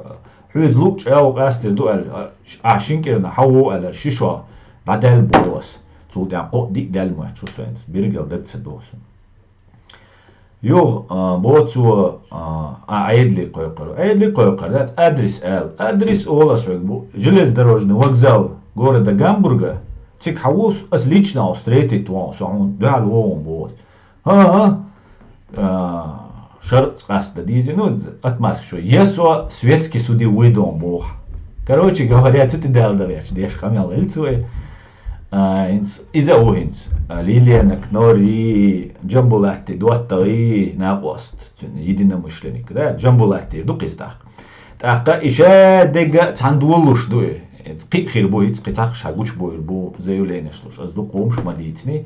хьоьца луъучу агӀо къастийр ду аьлла, а, ахь шина кӀирна хьан вогӀу аьлла, ши шо дӀадаьлла боху ас. Цул тӀаьхьа кхоъ диъ даьлла моьтту шу сайна. Биргал даг ца доху суна. Юха, а, боху цо, а, а, Ӏедале кхойкхур. Ӏедале кхойкхур дац, адрес ала. Адрес олу ас хьоьга бу. Железнодорожный вокзал города Гамбурга. Цига хьан ву, ас лично встретить ван, со хьуна дуьхьал вогӀун боху. ХӀан-хӀа. А, шаркъ къаста дийзи, ну, отмазка шу. Я со светский суде вуй дон боху. Короче говоря, цу тӀе дала дагӀеш, деш къамел ил цо. А, хӀинца, иза а ву хӀинца. А, Лилена Кнори, Джамбулатти, ДоттагӀий, накъост, цуьнан единомышленник, да, Джамбулатти ду кхиза тӀаккха. ТӀаккха и ша дега цхьаьна долуш ду и. Кхин а хир бу, хӀинца кхин цхьаъ ша гучубойр бу, заявлениеш луш. Ас дукха хӀумаш ма дийцини.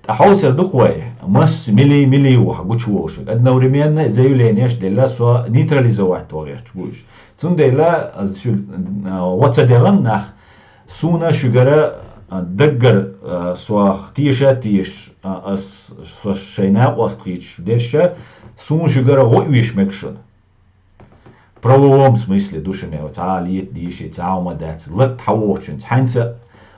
Ткъа хьовсар ду-кх вай, массо мили-мили ву хьан гучуволуш. Одновременно заявлениеш делла, со нейтрализовать ван гӀерташ бу уьш. Цундела ас шуьга, а, гӀо ца дегӀан нах, суна шуьгара, а, даггара, а, сох теша а теша, а, ас, со шайн накъост хийцаш дерша, суна шуьгара гӀо оьшуш мега шуна. Правовом смысле ду шуна, цхьа а лета дийши, цхьа а хӀума дац, латта хьан вохучуьнца. Хьаьнца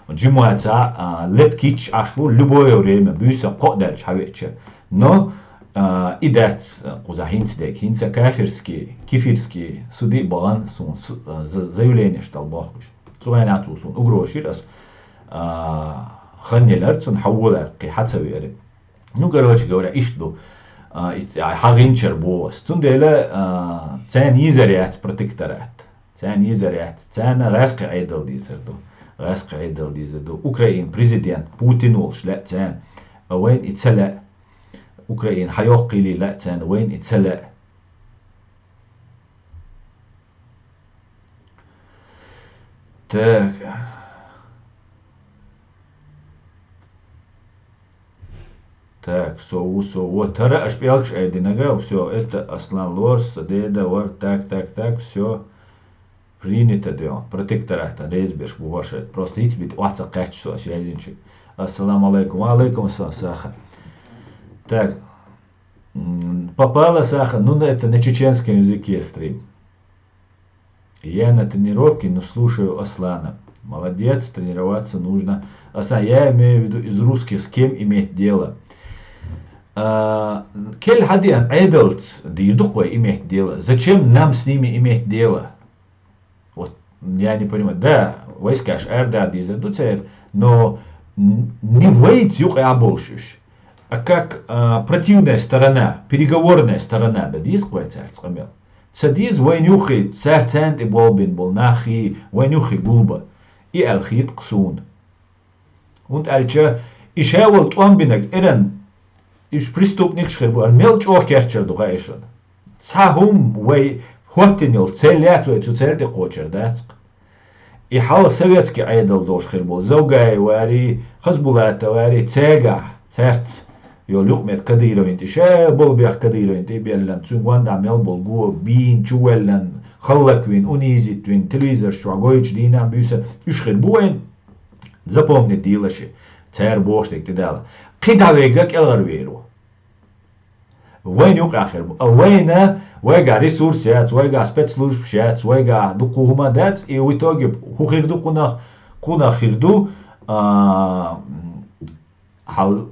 Жимуаца, а, лет кич ашлу любое время, буьйса кхоъ даьлча хьавеъча. Но, а, и дац, а, кхуза хӀинца дег, хӀинца кафирский, кифирский суди багӀан сун су-, а, за-, заявление штал бохуш. Цу гӀайна цу сун угроза шир ас, а, хан елар, цун хьаввалар, кхи хьаца веари. Ну, короче говоря, иш ду. А, и ц-, а, хьагӀинчар бу ас. Цундела, а, цен йизар яц протекторат. Царна йизар яц. Царна гӀаскхи Ӏедал дийзар ду. ГӀаскхи Ӏедал дийзар ду. Украин президент Путин волуш лаьа царна. А вайн и ца лаьа. Украин хьайоккхийли лаьа царна, вайн и ца лаьа. Так. Так, со ву, со ву. Тара аш пӀелгаш айдинага, всё, это Аслан Лорс, деда, вар, так, так, так, всё. Принято, да. Протектората, резбеш, бувашет. Просто иц бит, ваца кач со, аш язинчик. Ассаламу алейкум. Ва алейкум ассалам, Саха. Так. М, попала, Саха. Ну, на это, на чеченском языке стрим. Я на тренировке, но слушаю Аслана. Молодец, тренироваться нужно. Аслан, я имею в виду из русских, с кем иметь дело. А, кел хьадиан Ӏедалц дийр ду-кх вай иметь дело. Зачем нам с ними иметь дело? Вот, я не понимаю. Да, войскаш ар да дийзар ду церан, но н-, не вайца юкъа а болуш уьш. А как, а, противная сторона, переговорная сторона да дийза-кх вай цаьрца къамел. Ца дийза вайн юххе, цаьрца царна тӀе болбина болу наххий, вайн юххе гулба. И аьлла хета-кх суна. ХӀунда аьлча и шаьвал тӀом бинарг эран, уьш преступникаш хир бу, мел чӀогӀа керчар ду хаьа шуна. Цхьа хӀума вай хӀоттина йолу цель яц вай цу церан тӀе кхочур дац-кх. И хьалха советский Ӏедал долуш хир болу Завгаев варий, Хасбулатов варий, цегахь, цаьрца йолу юкъаметтиг Кадыровн тӀе, ша болу бех Кадыровн тӀе а беллан, цуьнан гондахь мел болу го бийна, чувеллан, хӀаллаквина, унизить вина, телевизорш чохь гойтуш дийна а буьйса, уьш хир бу вайн. Запомнить дийла ши, цара бохуш дерг тӀедала. Кхин дӀа вега кӀелгӀар вер ву. Вайна юкъахь хир бу. А вайна, вайгахь ресурс яц, вайгахь спецслужбаш яц, вайгахь дуккха хӀума дац, и в итоге хӀун хир ду кхунах, кхунах хир ду, а, хьал,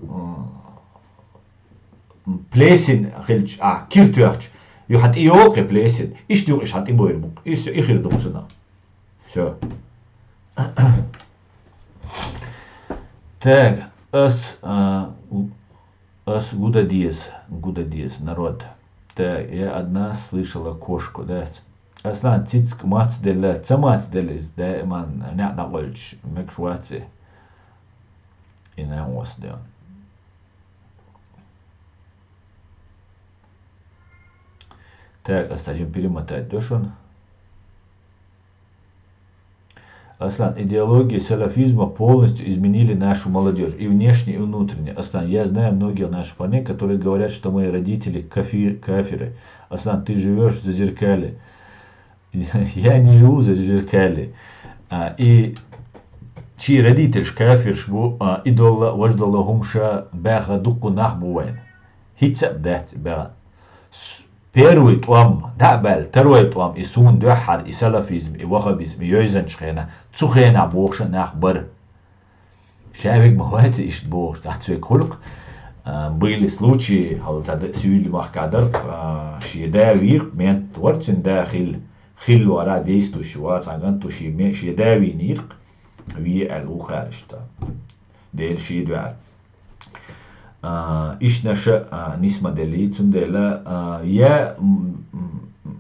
м, плесен хилча, а, кир тоьхча, юха тӀе йолу кхин плесен, иштта юха иштта хьан тӀе бойр бу. И всё, и хир ду цунах. Всё. Так, ас, а, у-, ас гуда деза, гуда деза, народ. Так, я одна слышала кошку, да? Аслан, цицка мацделла, ца мацделла иза даиман неӀ дӀакъойлуш мегаш вац и. И нан вас деан. Так, ас цхьа жим перемотать до шуна. Аслан, идеологии салафизма полностью изменили нашу молодёжь, и внешне, и внутренне. Аслан, я знаю многих наших парней, которые говорят, что мои родители кафи-, кафиры. Аслан, ты живёшь в Зазеркалье. Я не живу в Зазеркалье. А, и чьи родитель кафирш бу, а, и долла, важ долла хӀумаш баьха дуккха нах бу вайн. ХӀинца а дац баьха. С-, Первый тӀом дӀа а баьлла, второй тӀом и суна дуьххьара, и салафизм, и ваххабизм, и йойзанчу хенахь, цу хенахь бохуш а нах бара. Ша вега ма вац иштта бохуш, цхьацца вега хуьлу-кх. А, были случаи, хьала цхьа да-, суьйли махка дара-кх, а, шен да вийра-кх, мент вара цуьнан да хилла, хилла вара, действующий вара, цхьа ган ту шен ме-, шен да вийнийра-кх, ве аьлла ву кхара иштта. Дела шен доьӀар. А, ишнаша, а, нисма делли, цундела, а, я, м, м,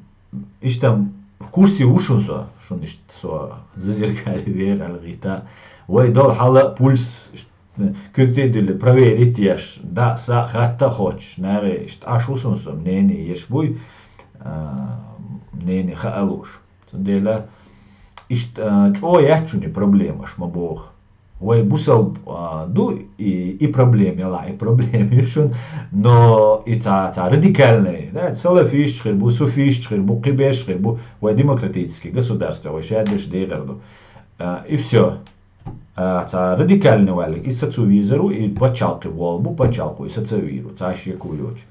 иштта в курсе ву шун со, шун иштта со зазеркали вер аьлла гӀита. Вай дол хьала пульс, куьг тӀе а дуьллу, проверить еш, да, са, хатта а хоттуш, нагӀе, иштта Ӏаш ву шун со, мнение еш буй, а, мнение хаа лууш. Цундела иштта, а, чӀогӀа яц шуна и проблема, аш ма боху. Вай бусалба, а, ду и, и проблема, яла и проблема ю шуна, но и ца, ца радикальный, да, салафисташ хир бу, суфисташ хир бу, кхиберш хир бу, вай демократический государство, вай шадеш дехар ду. А, и всё. А, ца радикальный валик, и сацу визару, и пачалкхи вол бу, пачалкху, и саца виру, ца шеку йочу.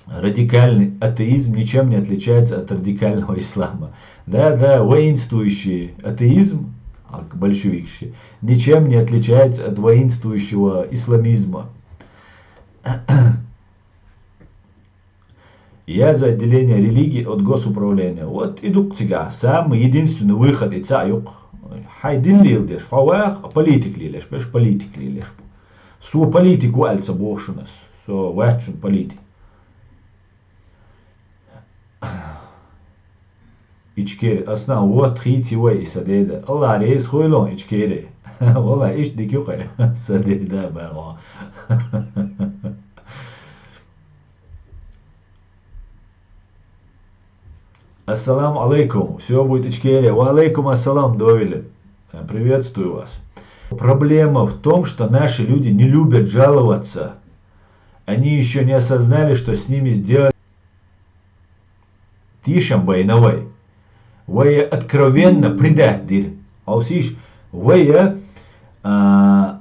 Радикальный атеизм ничем не отличается от радикального ислама. Да, да, воинствующий атеизм, а, большевикский, ничем не отличается от воинствующего исламизма. Я за отделение религии от госуправления. Вот и дук цигахь. Самый единственный выход и цаӀ юкъ. Хьай дин леладеш, хьо ваха, политик лелаш, беш политик лелаш. Со политик ву аьлла ца боху шуна, со вац шуна политик. Ичкери, ас нах вот хийци вай и сан деда. Аллах реза хуйлун Ичкери. Валла, иштта дика ю кхай. Сан деда, баьгӀо. Ассаламу алейкум. Все будет Ичкери. Ва алейкум ассалам, Довили. Приветствую вас. Проблема в том, что наши люди не любят жаловаться. Они еще не осознали, что с ними сделали. Тешам байна вай. Вай откровенно предать дира. Хьовсийш, вай, а,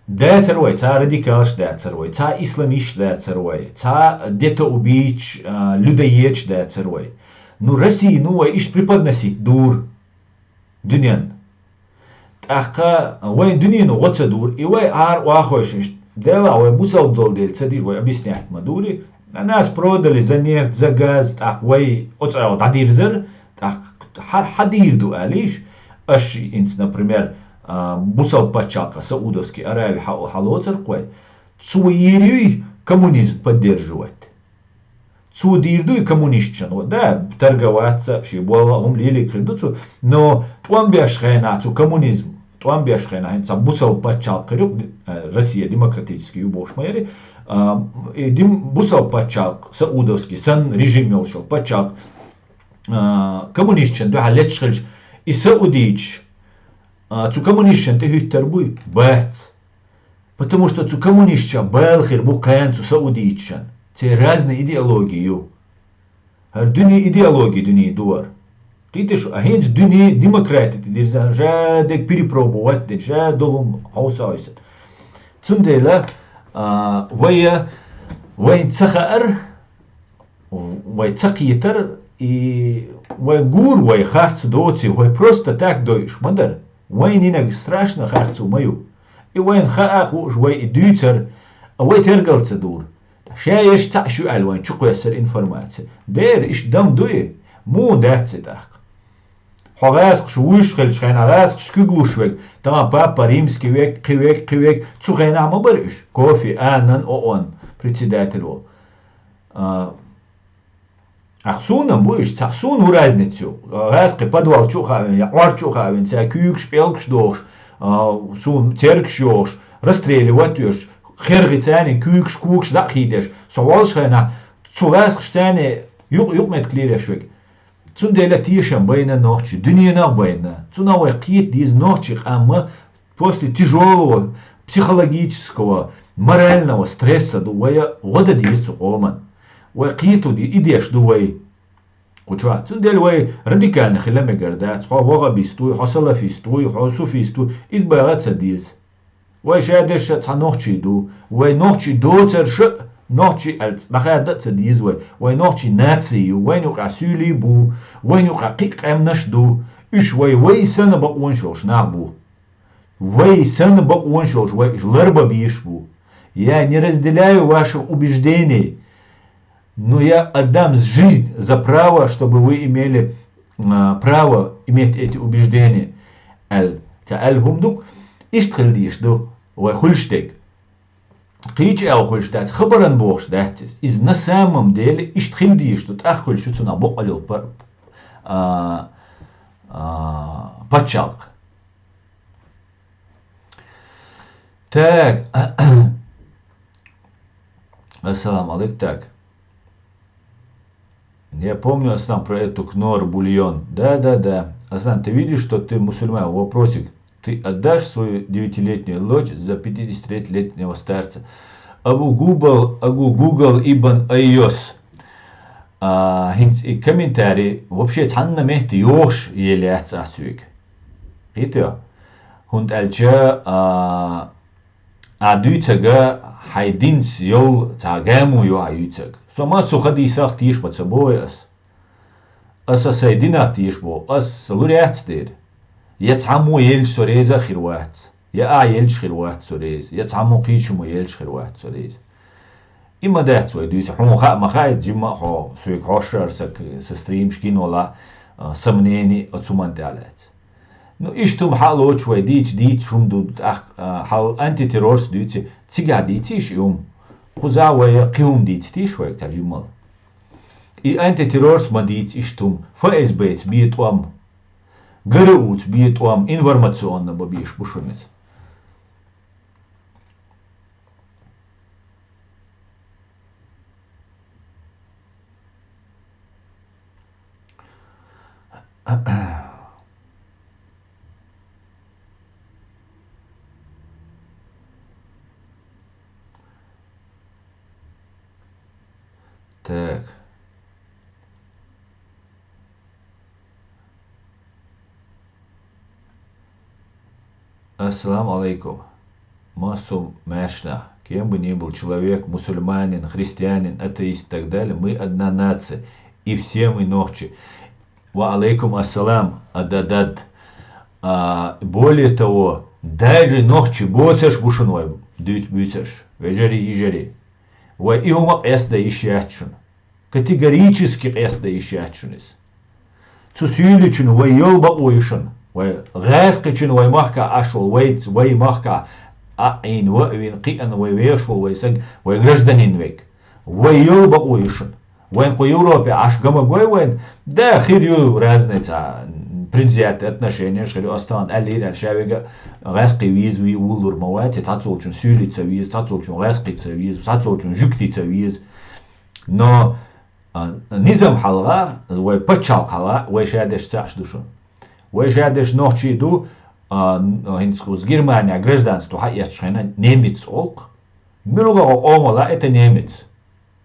дацар вай, цхьа радикалаш дацар вай, цхьа исламисташ дацар вай, цхьа детоубийцаш, а, людоедаш дацар вай. Ну, Россия, ну, вай иштта преподносить дур дуьнен. ТӀаккха вайн дуьнено гӀо ца дур, и вай ара охьахойшинаш, Дела, вай бусалба долу дела ца дижа, вай объяснять ма дури. Нас продали за нефть, за газ, тӀаккха вай оцӀа дӀадирзар, тӀаккха хьа-, хьан дийр ду, алийш, аш инца, например, а, бусалба пачхьалкха Саудовский Аравия хьа-, хьалоцарх вай. Цо йийр юй коммунизм поддерживать. Цо дийр дуй коммунистчан? Да, торговаться, ши болла хӀума лелиг хир ду цо. Но тӀом беш хенахь цу коммунизм, тӀом беш хенахь, хӀинца бусалба пачхьалкх хир ю, э, Россия демократический ю бохуш ма яри, а, и дим-, бусалба пачхьалкх, саудовский, санна режим йолуш йолу пачхьалкх, а, коммунистчан дуьхьал леташ хилча, и саудийчаш, а, цу коммунистчан тӀе хӀуьттар буй? Бац. Потому что цу коммунистчан бала хир бу кхана цу саудийчан. Церан разный идеология ю. ХӀара дуьне идеология дуьне ду хӀара. Кхеташ, а хӀинца дуьне демократи тӀе дирзина, ша дерг перепробовать дина, ша долу хӀума хьовса а хьовсина. Цундела, а, вай, вайн ца хаар, вай ца кхетар, и вай гур, вай харц доций, вай просто так дойуш ма дара. Вайн йинарг страшно харцо ма ю. И вайна хаа хууш вай и дуьйцар, а вай тергал ца дур. Ша еш цхьаъ шу аьлла вайн чукхоьссар информаци. Дера, иштта дам дуй? Муха дац и тӀаккха? Хьо гӀазкхаш вуьйш хилча хенахь, гӀазкхаш куьг луш вег, тахана папа римский вег, кхин вег, кхин вег, цу хенахь ма бара уьш, Кофи Аннан, ООН председатель волу. А, Ахь суна-м бу уьш, цхьа суна хӀун разница ю? ГӀазкхи подвал чу а хаавина, я Ӏор чу а хаавина, цара куьйгаш, пӀелгаш дохуш, а, суна цергаш йохуш, расстреливать а йоьш, хергӀи царна куьйгаш, когаш дӀа а хийдеш, со волуш хенахь, цу гӀазкхаш царна юкъ-, юкъаметтиг лелош вег. Цундела тешам байна нохчий, дуьненах а байна. Цунах вай кхета деза нохчий къам ма после тяжёлого психологического, морального стресса ду вай гӀо дан деза цу къоман. Вай кхето де-, и деш ду вай. Кху чохь. Цундела вай радикально хила мегар дац. Хьо ваххабист вуй, хьо салафист вуй, хьо суфист вуй. Иза баха а ца деза. Вай ша дерш а цхьа нохчий ду. Вай нохчий доцарш а, нохчий аьлла дӀахаьдда а ца деза вай. Вай нохчий наций ю. Вайна юкъахь суьйлий бу. Вайна юкъахь кхин а къаьмнаш ду. Уьш вай, вай санна бакъонаш йолуш нах бу. Вай санна бакъонаш йолуш, вай уьш ларбан безаш бу. Я не разделяю ваших убеждений, но я отдам жизнь за право, чтобы вы имели, а, право иметь эти убеждения. Аьлла, ца аьлла хӀума ду, иштта хила дезаш ду, вай хуьлуш дерг. Кхечу аьлла хуьлуш дац, хабаран бохуш дац иза. Иза на самом деле иштта хила дезаш ду, тӀаккха хуьлуш ю цунах боккъал йолу пар-, а, а, пачхьалкх. Так. Ассаламу алейкум. Так. Я помню, Аслан, про эту кнор бульон. Да, да, да. Аслан, ты видишь, что ты мусульманин? Вопросик. Ты отдашь свою девятилетнюю дочь за пятидесятилетнего старца? Абу Губал, Агу Гугал ибн Айос. А, хӀинца и комментарий вообще цхьанна метте йохуш елаьцна ас вега. Хита? ХӀунда аьлча, а, А дуьйцага хьайн динца йолу цхьа гамо ю хьан юьйцаг. Со массо хадийсах тийша ма ца боху ас. Аса сайн динах тийша боху, ас лур яц дера. Я цхьаммо елча со реза а хир вац, я ахь елча хир вац со реза, я цхьаммо кхечаммо елча хир вац со реза. И ма дац вай дуьйцу, хьуна хаа ма хаьа, жимма а хьо, соьга хьошара са, са стримаш гина вала, а, сомнени а цу ман тӀехь лаьцна. Ну, иштта хӀума хьалоцуш вай дийца, дийца хӀума ду, тӀаккха, а, хьал антитеррорс дуьйци, цигахь дийцийша и хӀума. Кхузахь вай кхин хӀума дийца тийша вайга цхьа жиммал. И антитеррорс ма дийца иштта хӀума, ФСБ-ца бен тӀом, ГРУ-ца бен тӀом, информационно бан безаш бу шуна иза. Так. Ассаламу алейкум. Массо маьршнах. Кем бы ни был человек, мусульманин, христианин, атеист и так далее, мы одна нация. И все мы нохчи. Ва алейкум ассалам, ададад. А, более того, даже нохчи боцурш бу шуна вай дуьйцу буьйцурш. Вежарий, йижарий. Вай и хӀума къестда йиш яц шуна. Категорически къестда йиш яц шуна иза. Цу суьйличун вай йолу бакъо ю шуна. Вай гӀаьскхичун вай махкахь Ӏаш волу, вайца, вай махкахь а Ӏийна, ва а вина, кхиъна вай вехаш волу вай саг, вай гражданин верг. Вай йолу бакъо ю шуна. Вайн кху Европе Ӏаш гама гой вайн, да, хир ю разница, предвзятые отношенияш хир ю, ас тахана аьллера аьлла, ша вега гӀаьскхий виза вий вуллур ма вац, цхьацолчун суьйлица виза, цхьацолчун гӀаьскхица виза, цхьацолчун жуьгтица виза. Но, а, низам хьалха, вай пачхьалкх хьалха, вай ша деш цхьаъш ду шуна. Вай ша деш нохчий ду, а, н-, хӀинца кхуза Германия гражданство хьаэцчу хенахь немец олу-кх. Муьлхха гӀо къомала это немец.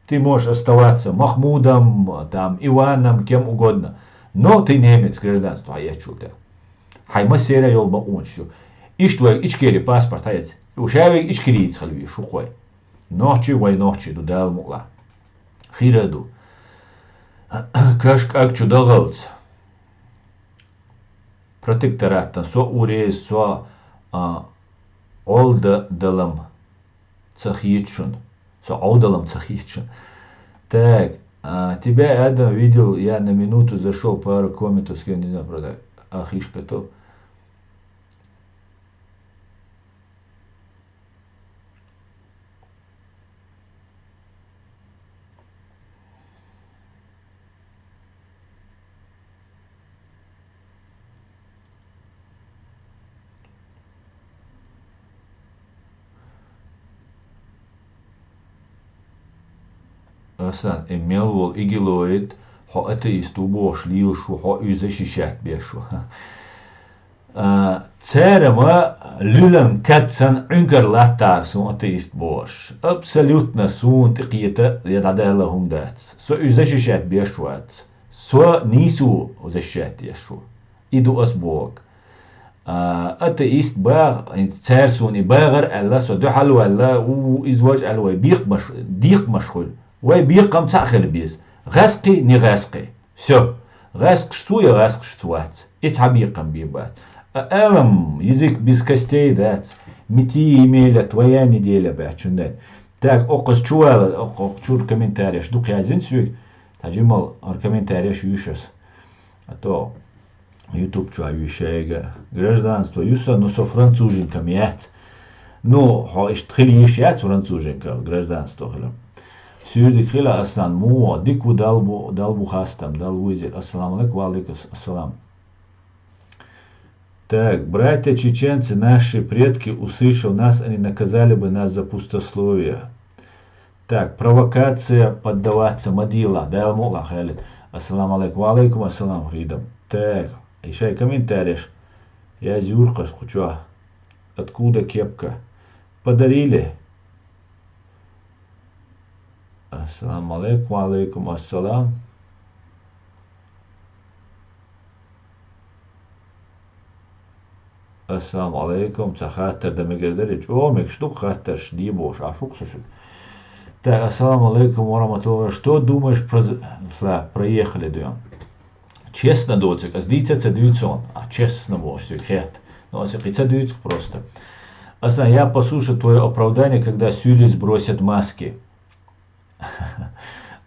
Ты можешь оставаться Махмудом, там, Иваном, кем угодно. Но ты немец, гражданство хьаэцчул тӀе. Хьайн массеран йолу бакъонаш ю. Иштта вай Ичкери паспорт хьаэц. Ша вега ичкерийца хила везаш ву-кх вай. Нохчий вай нохчий ду, Дала мукъалахь. Хир а ду. Каш кӀаг чу дахалц. Протекторатан со урез, со, а, Ӏовдалам ца хийта шуна. Со Ӏовдалам ца хийта шуна. Так, а, тебя, Адам, видел, я на минуту зашёл, пару комментов скинул, не знаю, правда, а, фишка то. Асан, и мел волу игилоид, хьо атеист ву бохуш лелаш ву, хьо уьш защищать беш ву. А, церан ма луьлан кад санна Ӏуьнгар латтара суна атеист бохуш. Абсолютно суна тӀекхета я дӀадаьлла хӀума дац. Со уьш защищать беш вац. Со нийсо защищать еш ву. И ду ас бохург. А, атеист баха, хӀинца цара суна и багӀар аьлла, со дуьхьал ваьлла, у, иза важа аьлла, вай бекхамаш, декхамаш хуьлу. Вай бекхам цхьаъ хила беза. ГӀаьскхий, не гӀаьскхий. Всё. ГӀаьскхаш цу я гӀаьскхаш цу вац. И цхьа бекхам бен бац. А алам, язык без костей дац. Мети имеля твоя неделя бац, чундай. Так, окхаз чувала, окх-, окх чур комментареш дукха язйина соьга. Та жимал ар комментареш юьшас. А то YouTube чу а вуьйш шайга. Гражданство ю сан, ну со француженкам яц. Ну, хьо иштта хила йиш яц француженкам гражданство хила. Суьйдиг хила, Аслан, муха дика ву, Далла бу, Далла бу хастам, Далла ву иза. Ассаламу алейкум, ва алейкум ассалам. Так, братья чеченцы, наши предки, услышав нас, они наказали бы нас за пустословие. Так, провокация поддаваться ма делахь, Дала мукъалахь, Халид. Ассаламу алейкум. Ва алейкум ассалам, Фридом. Так, и шайн комментареш. Я зюркъас кхучохь. Откуда кепка? Подарили. Ассаламу алейкум, ва алейкум ассалам. Ассаламу алейкум, цхьа хаттар дан мегар дарий, чӀоагӀа мегаш ду хаттараш де бохуш, Ӏаш ву-кх со шуьга. Так, ассаламу алейкум ва рахматуллахи. Что думаешь про з-, сла-, проехали дуьйна? Честно доцург, ас дийца а ца дуьйцу хьуна, а честно бохуш соьга хетта. Но ас и кхин ца дуьйцу просто. Аслан, я послушаю твоё оправдание, когда Сюли сбросят маски.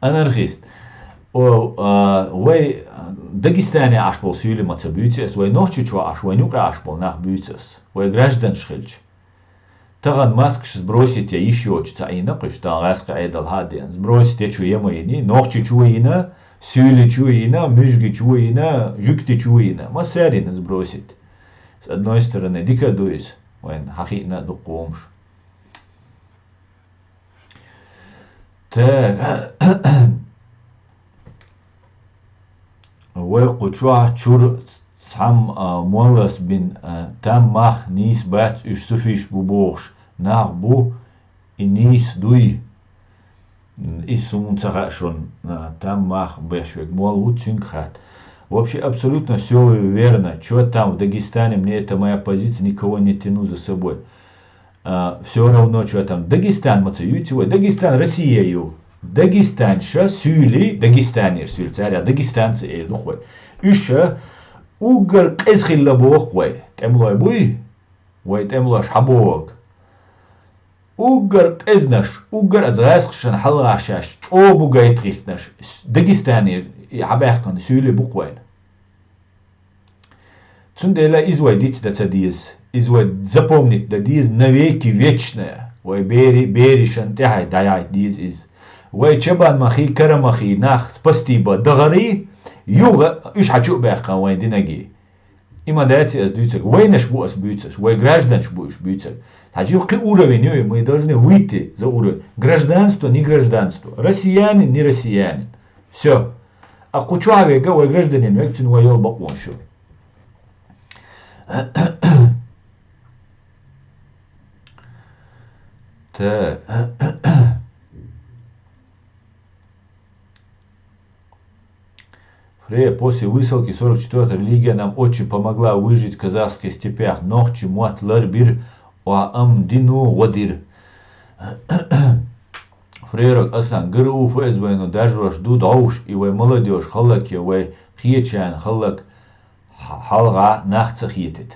Анархист. О, а, вай Дагестане Ӏаш болу суьйли ма ца буьйцу ас, вай Нохчийчохь Ӏаш, вайн юкъе Ӏаш болу нах буьйцу ас. Вай гражданаш хилча. Тахана маскаш сбросить я йиш йоцуш ца Ӏийна кхуьш, тахана гӀаскхи Ӏедал хьа а деана. Сбросить я чу я ма йиний, Нохчийчу а йина, Суьйличу а йина, Муьжгичу а йина, Жуьгтичу а йина. Массаьрга йина сбросить. С одной стороны, дика а ду иза, вайна хьахиъна а ду кху хӀумаш. Так. Вай кху чохь чуьра цхьамма, а, моллас бина, а, там мах нийса бац, уьш суфийш бу бохуш нах бу, и нийса дуй? И суна ца хаьа шуна, а, там мах беш верг молла ву, цуьнга хатта. Вообще абсолютно всё верно. Чё там в Дагестане, мне это моя позиция, никого не тяну за собой. А, всё равно, чё там, Дагестан ма ца юьйцу вай, Дагестан Россия ю. Дагестанша суьйли, дагестанера суьйли, цара дагестанцы эр ду-кх вай. Уьш уггар къеза хилла боху-кх вай. ТӀемалой буй? Вай тӀемалош хьан боху? Уггар къезнаш, уггар а гӀаскхашна хьалха шаьш чӀогӀа бугайта хиттинарш, с-, Дагестанера и хьабаьккхина суьйли бу-кх вайна. Цундела иза вай диц дан ца деза. Иза вай запомнить дан деза навеки вечное. Вай бери-, беришан тӀаьхьа дӀаяйта деза иза. Вай чабан махий, кара махий нах спасти бан дахарий, юха уьш хьан чу а баьккхина вайн динагий. И ма дац ас дуьйцург. Вайнаш бу ас буьйцург. Вай гражданаш бу уьш буьйцург. Хьажи кхин уровень ю, мы должны выйти за уровень. Гражданство, не гражданство. Россиянин, не россиянин. Всё. А кху чохь верг а вай гражданин верг, цуьнан вай йолу бакъонаш ю. Так. Фрея, после высылки сорок четвёртая религия нам очень помогла выжить в казахских степях. Нохчи мотт лар бир, ва ам дину гӀо дир. Фрейраг Аслан, ГРУ, ФСБ-но даржош ду дӀовш, и вай молодёж хӀаллакье, вай кхечарна хӀаллак хьалха нах ца хетийта.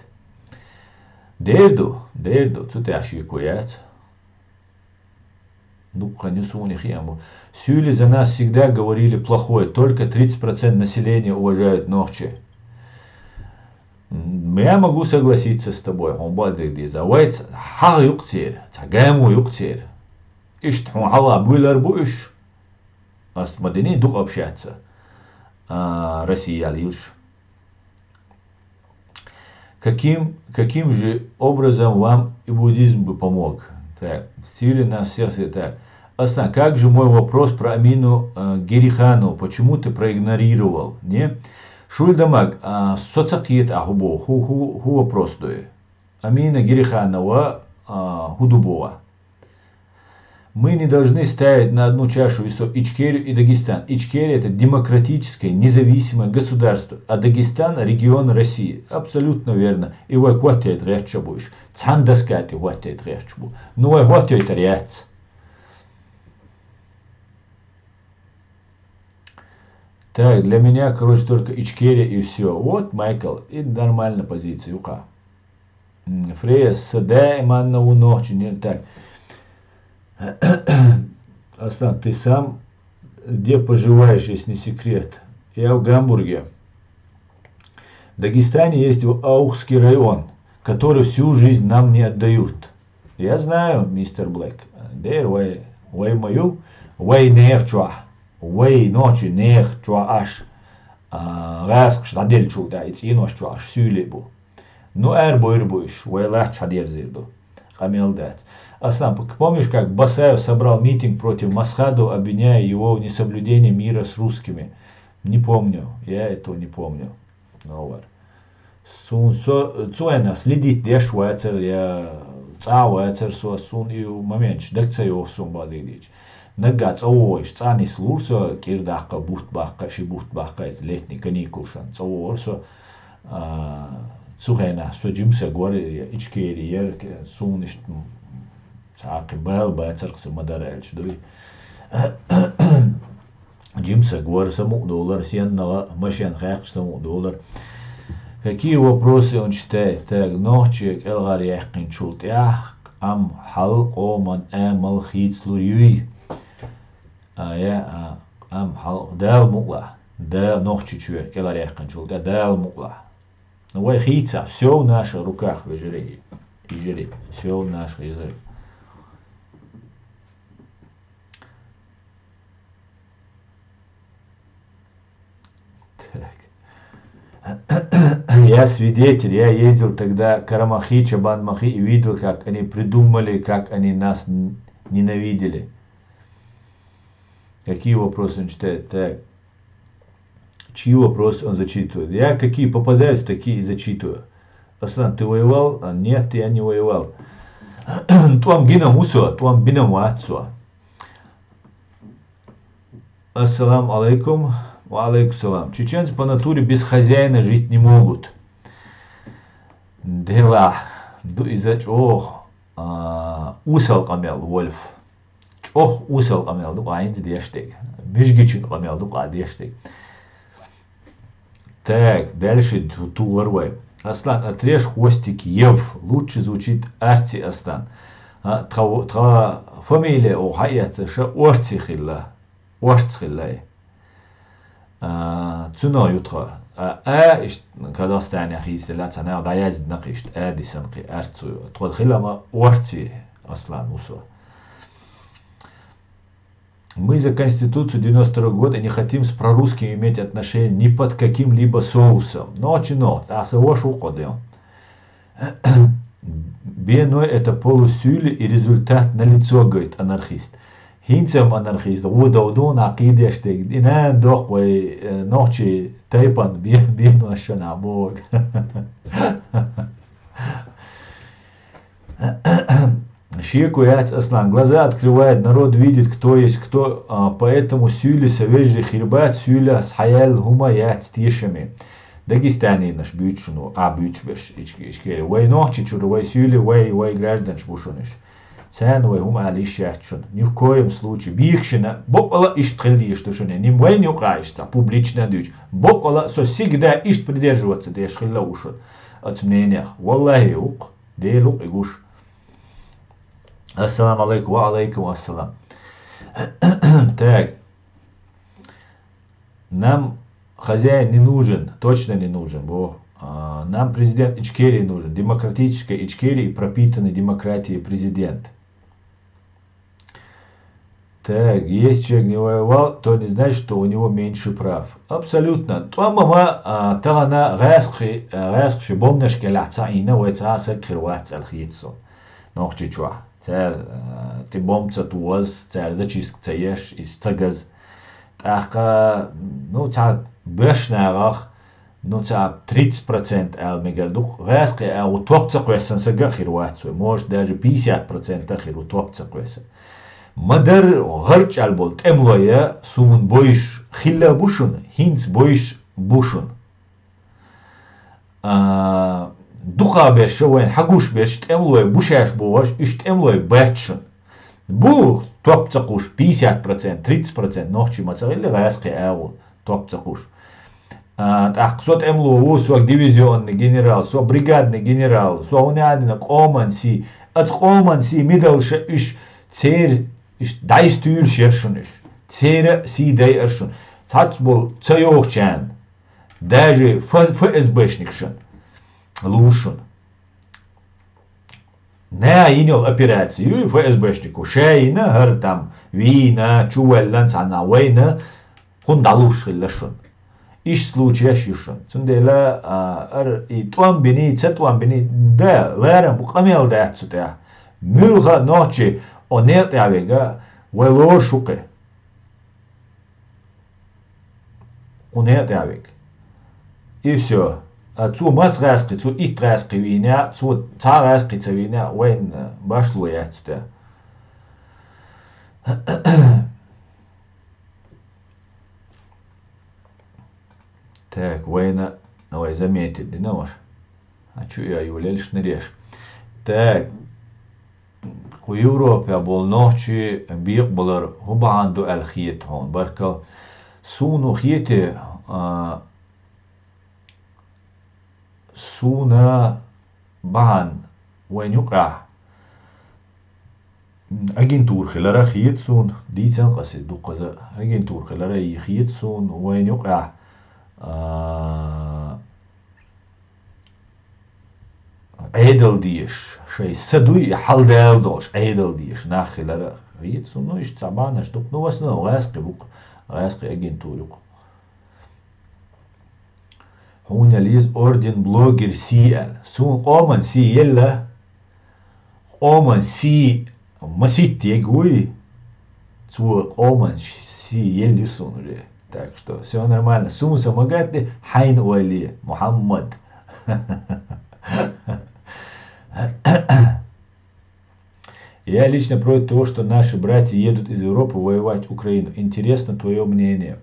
Дер ду, дер ду, цу тӀехь шеко яц. Дуккха хан ю суна и хиъна бу. Сюли за нас всегда говорили плохое, только тридцать процентов населения уважают нохчи. М, я могу согласиться с тобой, хьуна бакъдерг деза. Вайца хьагӀ ю-кх церан, цхьа гамо ю-кх церан. Иштта хьуна хьалха буьйлар бу уьш. Ас ма дини дукха общаться, а, Россия лилш. Каким, каким же образом вам иудизм бы помог? Так, сили на всех святая. Аслан, как же мой вопрос про Амину, э, Герихану? Почему ты проигнорировал? Не? Шуьлдамаг, а, со ца кхета а хӀу боху, хӀу, хӀу, хӀу вопрос дуй? Амина Гериханова, а, хӀу ду боху? Мы не должны ставить на одну чашу весов Ичкерию и Дагестан. Ичкерия — это демократическое, независимое государство, а Дагестан — регион России. Абсолютно верно. И вай хӀоттайта гӀерташ бу уьш. Цхьана доска тӀе хӀоттайта гӀерташ бу. Ну, вай хӀоттойтар яц. Так, для меня, короче, только Ичкерия и всё. Вот, Майкл, и нормальная позиция, юкъа. М, Фрея, с даиманна ву нохчи, не так. Аслан, ты сам где поживаешь, если не секрет? Я в Гамбурге. В Дагестане есть Аухский район, который всю жизнь нам не отдают. Я знаю, мистер Блэк. Дер вай, вай ма ю, вай нехан чохь, вай нохчи нехан чохь аш, а, гӀаскхаш дӀаделлачул тӀаьхьа и цӀенош чохь аш суьйле бу. Ну, ара бойр бу уьш, вай лач хьан дерзийр ду. Къамел дац. Аслан, п-, помнишь, как Басаев собрал митинг против Масхадова, обвиняя его в несоблюдении мира с русскими? Не помню. Я этого не помню. Новар. Сун со, цу вайна следить деш вацар, я цӀа вацар со, сун и моменташ даг ца йоху сун бадигдича. Нагга цӀа вогӀуш, цӀа нислур со, кӀира даккха, бутт баккха, ши бутт баккха, эта летний каникулшан цӀа вогӀур со, а, Цу хенахь со жима саг вара, я Ичкери яра, суна иштта, м, цхьа а кхин бала бацара-кх сан, ма-дарра аьлча, дуй. Жима саг вара, самукъадолура, сеннагӀа а, машен хьаькхча самукъадолура. Какие вопросы он читает? Так, нохчий кӀелхьаръяьккхинчул тӀаьхьа къам хьал къоман амал хийцалур юй? А, я, а, къам хьал, Дала мукъалахь. Да, Нохчийчоь кӀелхьаръяьккхинчул тӀаьхьа Дала мукъалахь. Ну, вай хийцахь, всё в наших руках, вежарий, йижарий, всё в наших, йижарий. Так. Я свидетель, я ездил тогда к Карамахи, Чабанмахи и видел, как они придумали, как они нас н-, ненавидели. Какие вопросы он читает? Так. Чьи вопросы он зачитывает? Я какие попадаются, такие и зачитываю. Аслан, ты воевал? А, нет, я не воевал. ТӀом гина ву со, тӀом бина вац со. Ассаламу алейкум. Ва алейкум салам. Чеченцы по натуре без хозяина жить не могут. Делахь, ду иза чӀогӀа, а, осал къамел, Вольф. ЧӀогӀа осал къамел ду-кх хӀинца деш дерг. Муьжгачун къамел ду-кх деш дерг. Так, дальше ту-, тугӀар вай. Аслан, отрежь хвостик Ев. Лучше звучит Арци Аслан. А, тха, тха фамилия оха хьаэцна ша Орци хилла. Орц хилла. А, цунах ю тхо. А, а, иштта Казахстанехь хийцаделла цхьа наха дӀаяздина-кх иштта, а дисина-кх Арцу. Тхо хилла-м Орци Аслан ву со. Мы за Конституцию девяносто второго года не хотим с прорусскими иметь отношения ни под каким-либо соусом. Нохчи нохчи, аса ваша ву-кх дел. Бен вай, это полусуьйли и результат налицо, говорит анархист. ХӀинца-м анархист, гӀо дов ду, нах кхийдеш дерг. И нана дохку вай, э, нохчий тайпан бе-, бен вай шена боху. Шеко яц, Аслан. Глаза открывает, народ видит, кто есть кто, а, поэтому суьйли сан вежарий хир бац, суьйли схьаяьлла хӀума яц тешаме. Дагестанераш буьйцуш ву, а буьйцуш берш, Ич-, Ичкери. Вай Нохчийчуьра, вай суьйли, вай, вай гражданаш бу шуна уьш. Царна вай хӀума ала йиш яц шуна. Ни в коем случае. Бекашина, бакъала иштта хила дезаш ду шуна. Нима вайна юкъахь иштта публично дуьйцу. Бакъала со сигда иштта придерживаться деш хилла ву шуна. Оцу мнениях. Валлахи, ву-кх. Дела ву-кх и гуш. Ассаламу алейкум. Ва алейкум ассалам. Так. Нам хозяин не нужен, точно не нужен, бо. А, нам президент Ичкерии нужен, демократической Ичкерии и пропитанный демократией президент. Так, если человек не воевал, то не значит, что у него меньше прав. Абсолютно. ТӀом-м, а, тахана гӀаскхи-, а, гӀаскхий бомбанаш кӀелахь ца Ӏийна, вай цхьа а саг хир вац аьлла хета суна. Нохчийчохь. Цара, а, тӀе бомба ца тоза, цара зачистка ца еш, иза ца газа. ТӀаккха, ну, цхьа боьрша нахах, ну, цхьа тридцать процент ала мегар ду-кх. ГӀаскхи агӀо топ ца кхоьссина саг а хир вац вай. Может, даже пятьдесят процент а хир ву топ ца кхоьссина. Ма-дарра гӀарчӀ аьлла болу тӀемалой суна бойуш хилла бу шуна, хӀинца бойуш бу шуна. А, дукхахберш, вайна хьагуш берш тӀемалой бу шаьш бохуш, уьш тӀемалой бац шуна. Бу топ ца кхуш, пятьдесят процент, тридцать процент нохчий ма ца хилла гӀаскхи агӀо топ ца кхуш. А, тӀаккха со тӀемало ву, со дивизионный генерал, со бригадный генерал, со хӀунда аьлла къоман сий, аса къоман сий мидалша уьш церан, уьш дӀайстуьйлуш яра шуна уьш. Церан сий дайара шуна. Цхьацца болу ца йогӀучарна. Даже Ф-, ФСБшникашна луш шуна. Наха йина йолу операци ю, ФСБшнико ша йина, хӀара там вийна, чу ваьллан цхьанна вайна, хӀунда дӀалуш хилла шуна. Иштта случаеш ю шуна. Цундела, а, ара и тӀом биний, ца тӀом биний, да, ларам бу, къамел дац цу тӀехь. Муьлха а нохчи, о, некъа тӀехь вега, вай лоруш ву кхин. Кху некъа тӀехь вега. И всё. А цо маса гӀаьскхи, цо итт гӀаьскхи вийна, цо цхьа гӀаьскхи ца вийна, вайна башхало яц цу тӀехь. Так, вайна, вай заметить дина ваша. А чу я ю лелаш нереш. Так, кху Европе болу нохчий бекъабалар хӀун бахьана ду аьлла хета хьуна, баркал? Суна хете, а, суна бахьана вайн юкъахь агентура хилара хета суна, дийцан къаси дукхаза агентура хилара и хета суна, вайн юкъахь, а, Ӏедал деш, шайн са дуй, и хьалдала долуш, Ӏедал деш нах хилара хета суна, ну, иштта цхьа бахьанаш ду-кх, ну, в основном гӀаскхи бу-кх, гӀаскхи агентура ю-кх. Хьуна леза орден блогер сий аьлла. Суна къоман сий елла. Къоман сий масийтта ег вуй. Цо къоман сий елла ю суна уже. Так что всё нормально. Суна са ма гатде, хьайна ойла е, Мухьаммад. Я лично против того, что наши братья едут из Европы воевать в Украину. Интересно твоё мнение.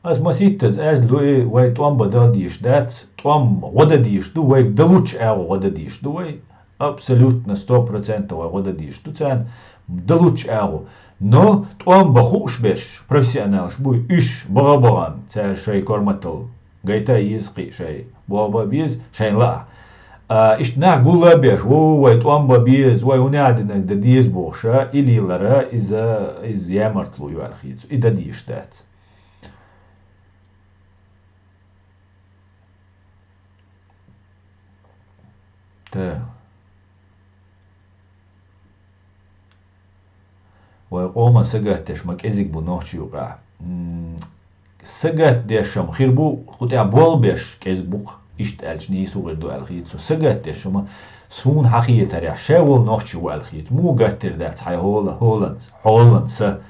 Ас масийттаза аьрда луи, вай тӀом бан дан дийш дац, тӀом гӀо дан дийш ду, вай далучча агӀо гӀо дан дийш ду вай. Абсолютно, сто процентов вай гӀо дан дийш ду царна, далучча агӀо. Но тӀом бан хууш берш, профессионалш буй, уьш багӀа-багӀан, цара шайн корматал гайта а еза кхин шайн, болх бан беза шайн лаа. А, иштта нах гулла а беш, ву, вай тӀом бан беза, вай хӀун а динарг дан деза бохуша, и лелара, иза, иза ямартло ю аьлла хета суна, и дан дийш дац. Та. Вай къоман сагатдеш ма кӀезиг бу нохчий юкъахь. М, сагатдеш-м хир бу, кху тӀехь болх беш кӀезиг бу-кх, иштта аьлча нийса гӀур ду аьлла хета суна. Сагатдеш-м суна хьан хетарехь, ша волу нохчи ву аьлла хета. Муха гаттар дац хьайн хӀола-, хӀолан-, хьолан са?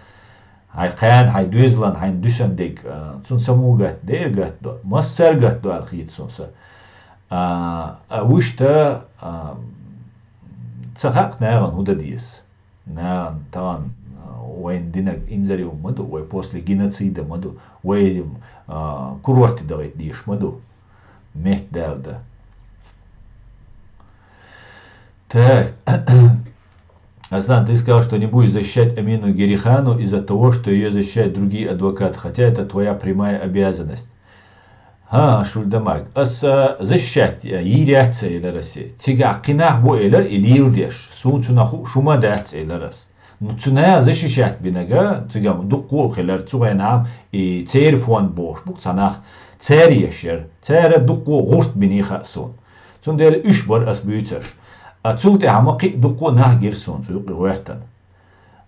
Хьайн кхана, хьайн доьзалан, хьайн дуьсанан дег, а, цунна са муха гатдо? Дера гатдо. Массара гатдо аьлла хета суна са. А, а вуьшта, а, ца хаьа-кх нахана хӀун дан деза. Нахана тахана, а, вайна динарг инзаре ма ду, вай после геноцида ма ду, вай, а, курорте дахийта дезаш ма ду. Метта даьлла дан. Так. Аслан, ты сказал, что не будешь защищать Амину Герихану из-за того, что её защищают другие адвокаты, хотя это твоя прямая обязанность. ХӀан, Шульдамаг, аса защищать йийр яц ца элира аса. Цигахь кхин нах бу элира и леладеш. Суна цунах хууш хӀума дац элира аса. Ну, цу наха защищать бинарг, цигахь дуккха а хилира, цу хенахь и церан фонд бохуш бу-кх цхьа нах, цара еш яра. Цара дуккха а гӀурт бина хаьа суна. Цундела уьш бара аса буьйцурш. А цул тӀаьхьа ма кхин а дуккха а нах гира суна цу юкъе гӀоьртина.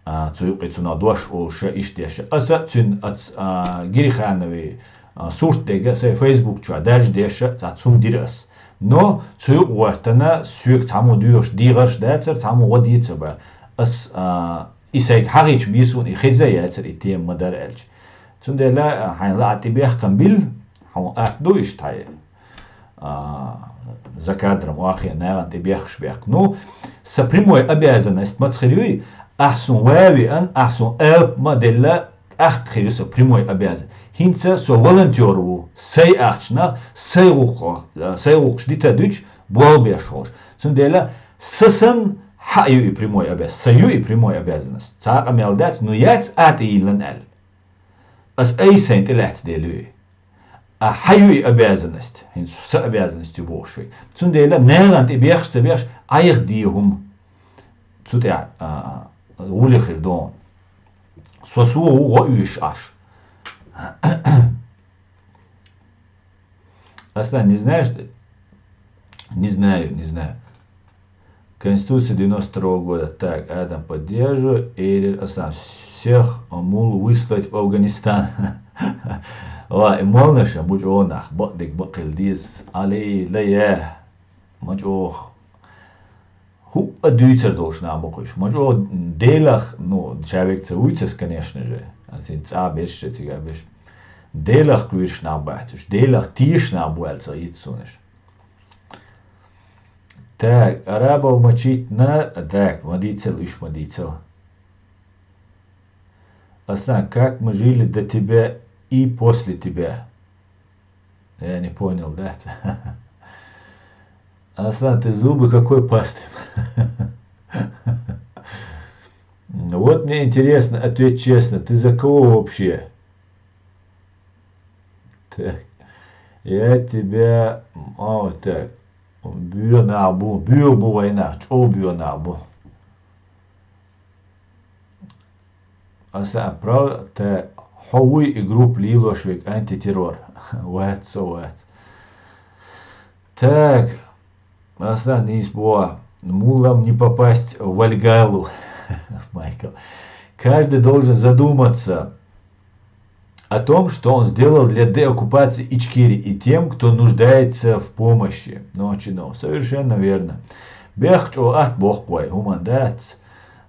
А, цу юкъе цунах дош олуш а, иштта деш а. Аса а цуьнан, аца, а, Герихановн, а, сурт дерг а сайн Facebook чохь даржа деш а, цхьацца хӀума дира аса. Но цу юкъа гӀоьртина соьга цхьаммо доьхуш дехарш а дацара, цхьаммо гӀо дийца а бац. Аса, а, и сайга хьахийча бен суна и хезна а яцара, и тема ма дара аьлча. Цундела, а, хьайна лаахь тӀебехкам билла, хьуна атта ду иштта хьайн, а, за кадром охьахиъна нахана тӀебехкаш бехк. Ну, сан прямой обязанность маца хир юй, ахь суна ван а веана, ахь суна алапа ма а делла, тӀаккха хир ю сан прямой обязанность. ХӀинца со волонтёр ву, сайн ахчанах, сайн гӀуллакх-, сайн гӀуллакхаш дита дуьтуш, болх беш волуш. Цундела сан санна хьан ю и прямой обязанность? Сан ю и прямой обязанность. Цхьа а къамел дац, ну яц а тӀейиллина аьлла. Ас айса сайна тӀелаьцна дела ю и. А хьан ю и обязанность? ХӀинца сан обязанность ю бохуш вай. Цундела нахана тӀебехкаш ца беш, Ӏайха де хӀума. Цу тӀехь, а, гӀуле хир ду хьуна. Со со ву гӀо уьйш Ӏаш. Аслан, не знаешь? Не знаю, не знаю. Конституция девяносто второго года. Так, Адам, поддерживаю. Эйлер Аслан. Всех мул выслать в Афганистан. Ва, и молнаша, мучӀонах, бакъдиг бакъил диз. Али, лая. МачӀох. ХӀуъа дуьйцар долуш нах бу-кх уьш. МачӀо Делах, ну, ша вега ца вуьйцу ас, конечно же. Ас хӀинца цӀа а беш, ша цига а беш. Делах кхоьруш нах бац уьш. Делах тешаш нах бу аьлла ца хета суна уьш. Так, арабов мочить на, так, ма дийцал, уьш ма дийцал. Аслан, как мы жили до тебя и после тебя? Я не понял, да? Аслан, ты зубы какой пастой? Вот мне интересно, ответь честно, ты за кого вообще? Так. Я тебя... А, вот так. Буйнах бу, буй бу вайнах, чо буйнах бу. Аслан, прав, та хьо вуй и групп лелош век антитеррор. Вац, со вац. Так, Аслан, нийса бу, мулам не попасть в Вальгалу. Майкл. Каждый должен задуматься о том, что он сделал для деоккупации Ичкерии и тем, кто нуждается в помощи. Ночи, но, совершенно верно. Бехк чо ат бохк вай, хуман дац.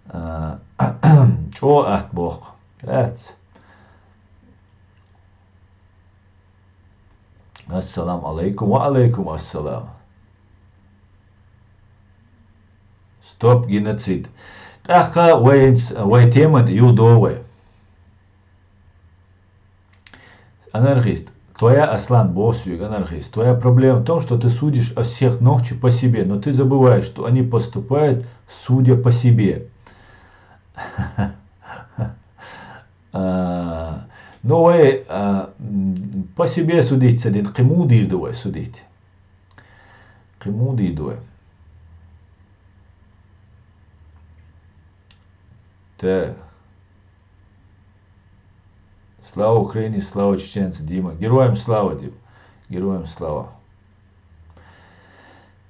А, чо ат бохк. Дац. Ассаламу алейкум. Ва алейкум ассалам. Стоп геноцид. ТӀаккха вай, вай тема тӀа юхадо вай. Анархист. Твоя, Аслан, бо соьга, анархист. Твоя проблема в том, что ты судишь о всех нохчи по себе, но ты забываешь, что они поступают, судя по себе. А, ну, вай, а, м, по себе судить ца дин, кхы муха дийр ду вай судить? Кхы муха дийр ду вай? Так. Слава Украине, слава чеченцам, Дима. Героям слава, Дима. Героям слава.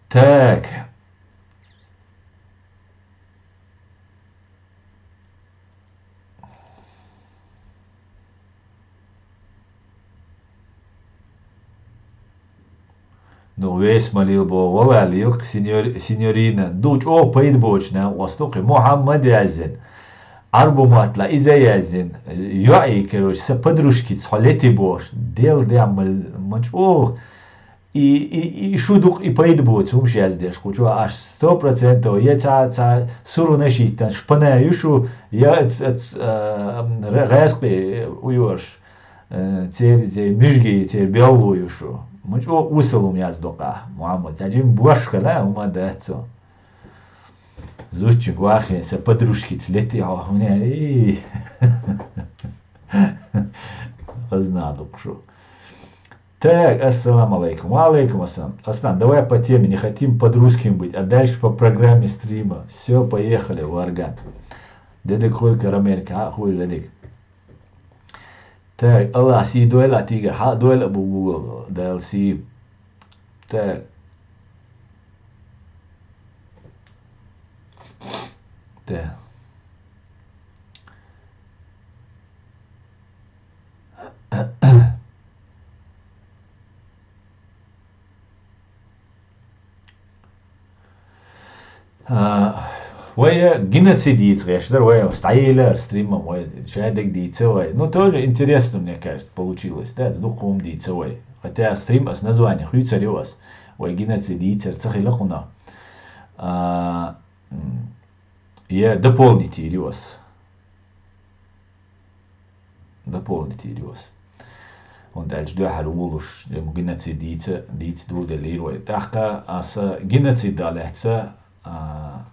Так. Ну, вес ма лийла бо, вала лийла-кх, сеньор-, сеньорина. Ду чӀогӀа пайда боцу нах, оцу дукхе Мухьаммад яздина. Ӏарбу маттала иза яздина. ЙоӀ, короче, са подружкица хьо лети бохуш. Дел дехьа ма, ма чӀогӀа. И, и, и шу дукха и пайда боцу хӀумаш яздеш. Кху чу аш сто процентов я цхьа, цхьа суру нашийтан шпана ю шу, я ац, ац, а, ра-, гӀаьскъе уйош. Э, церан, церан муьжги, церан беллу ю шу. Ма чӀогӀа осал хӀума яздо-кх ахь, Мухьаммад. Цхьа жима бош хила, хӀума дац цо. Зудчуьнга вахийна, са подружкица лети хьо, хӀуна, ий. Хазна ду-кх шу. Так, ассаламу алейкум. Ва алейкум ассалам. Аслан, давай по теме, не хотим под русским быть, а дальше по программе стрима. Всё, поехали, Варган. Дедик хуй карамелька, а, хуй дедик. Так, Аллах сий дойла тигр, хьа дойла бу Google, Дала сий. Так. Так. А, вай геноцид йийца гӀерташ дара, вай оцу дӀаелира стримом, вай шадерг дийца вай. Ну, тоже интересно, мне кажется, получилось, да, дукха хӀума дийца вай. Хотя стрим ас название хуьйцур ю ас, вай геноцид йийцар ца хила кхунах. А, м, я дополнить йийр ю ас. Дополнить йийр ю ас. ХӀунда аьлча дуьххьара волуш, геноцид дийца, дийца дугӀу деллера вай. ТӀаккха аса геноцид а лаьцна, а,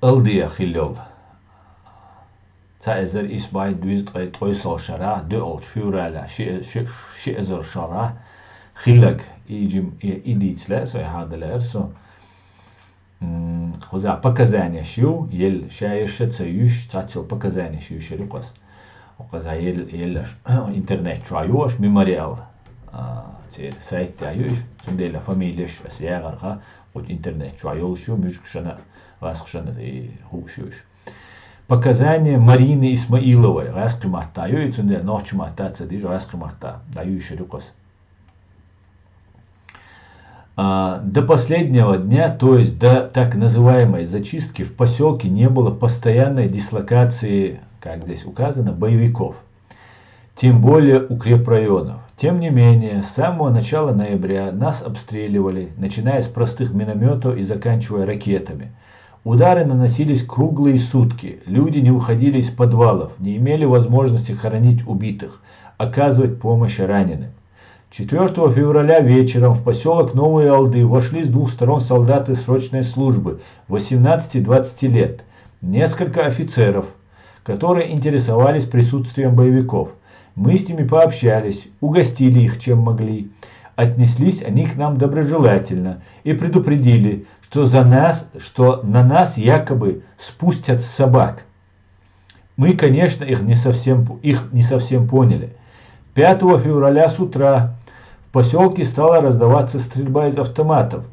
Алдия хилла йолу. Цхьа эзар исс бӀе дезткъе ткъайоьсналгӀа шарахь, доьалгӀачу февралехь, ши, ши, ши эзар шарахь хилларг, и жим, и, и дийца лаьа со, и хьадалаьара со. М, кхузахь показанеш ю, елла, ша ерш а ца юьйш, цхьацца йолу показанеш юьйшур ю-кх ас. Кхузахь елла, еллаш, интернет чохь ю аш, Мемориал, а, церан сайт тӀехь ю иш, цундела фамилеш ас яхарха, оцу интернет чохь йолуш ю, муьжгашна, гӀаскхашна и хууш ю иш. Показания Марины Исмаиловой, гӀаьскхи маттахь ю и, цундела нохчи маттахь ца дижа, гӀаьскхи маттахь дӀаюьйшур ю-кх ас. А, до последнего дня, то есть до так называемой зачистки, в посёлке не было постоянной дислокации, как здесь указано, боевиков, тем более укрепрайонов. Тем не менее, с самого начала ноября нас обстреливали, начиная с простых миномётов и заканчивая ракетами. Удары наносились круглые сутки. Люди не выходили из подвалов, не имели возможности хоронить убитых, оказывать помощь раненым. Четвёртого февраля вечером в поселок Новые Алды вошли с двух сторон солдаты срочной службы, восемнадцати-двадцати лет, несколько офицеров, которые интересовались присутствием боевиков. Мы с ними пообщались, угостили их, чем могли. Отнеслись они к нам доброжелательно и предупредили, что за нас, что на нас якобы спустят собак. Мы, конечно, их не совсем, их не совсем поняли. Пятого февраля с утра в поселке стала раздаваться стрельба из автоматов,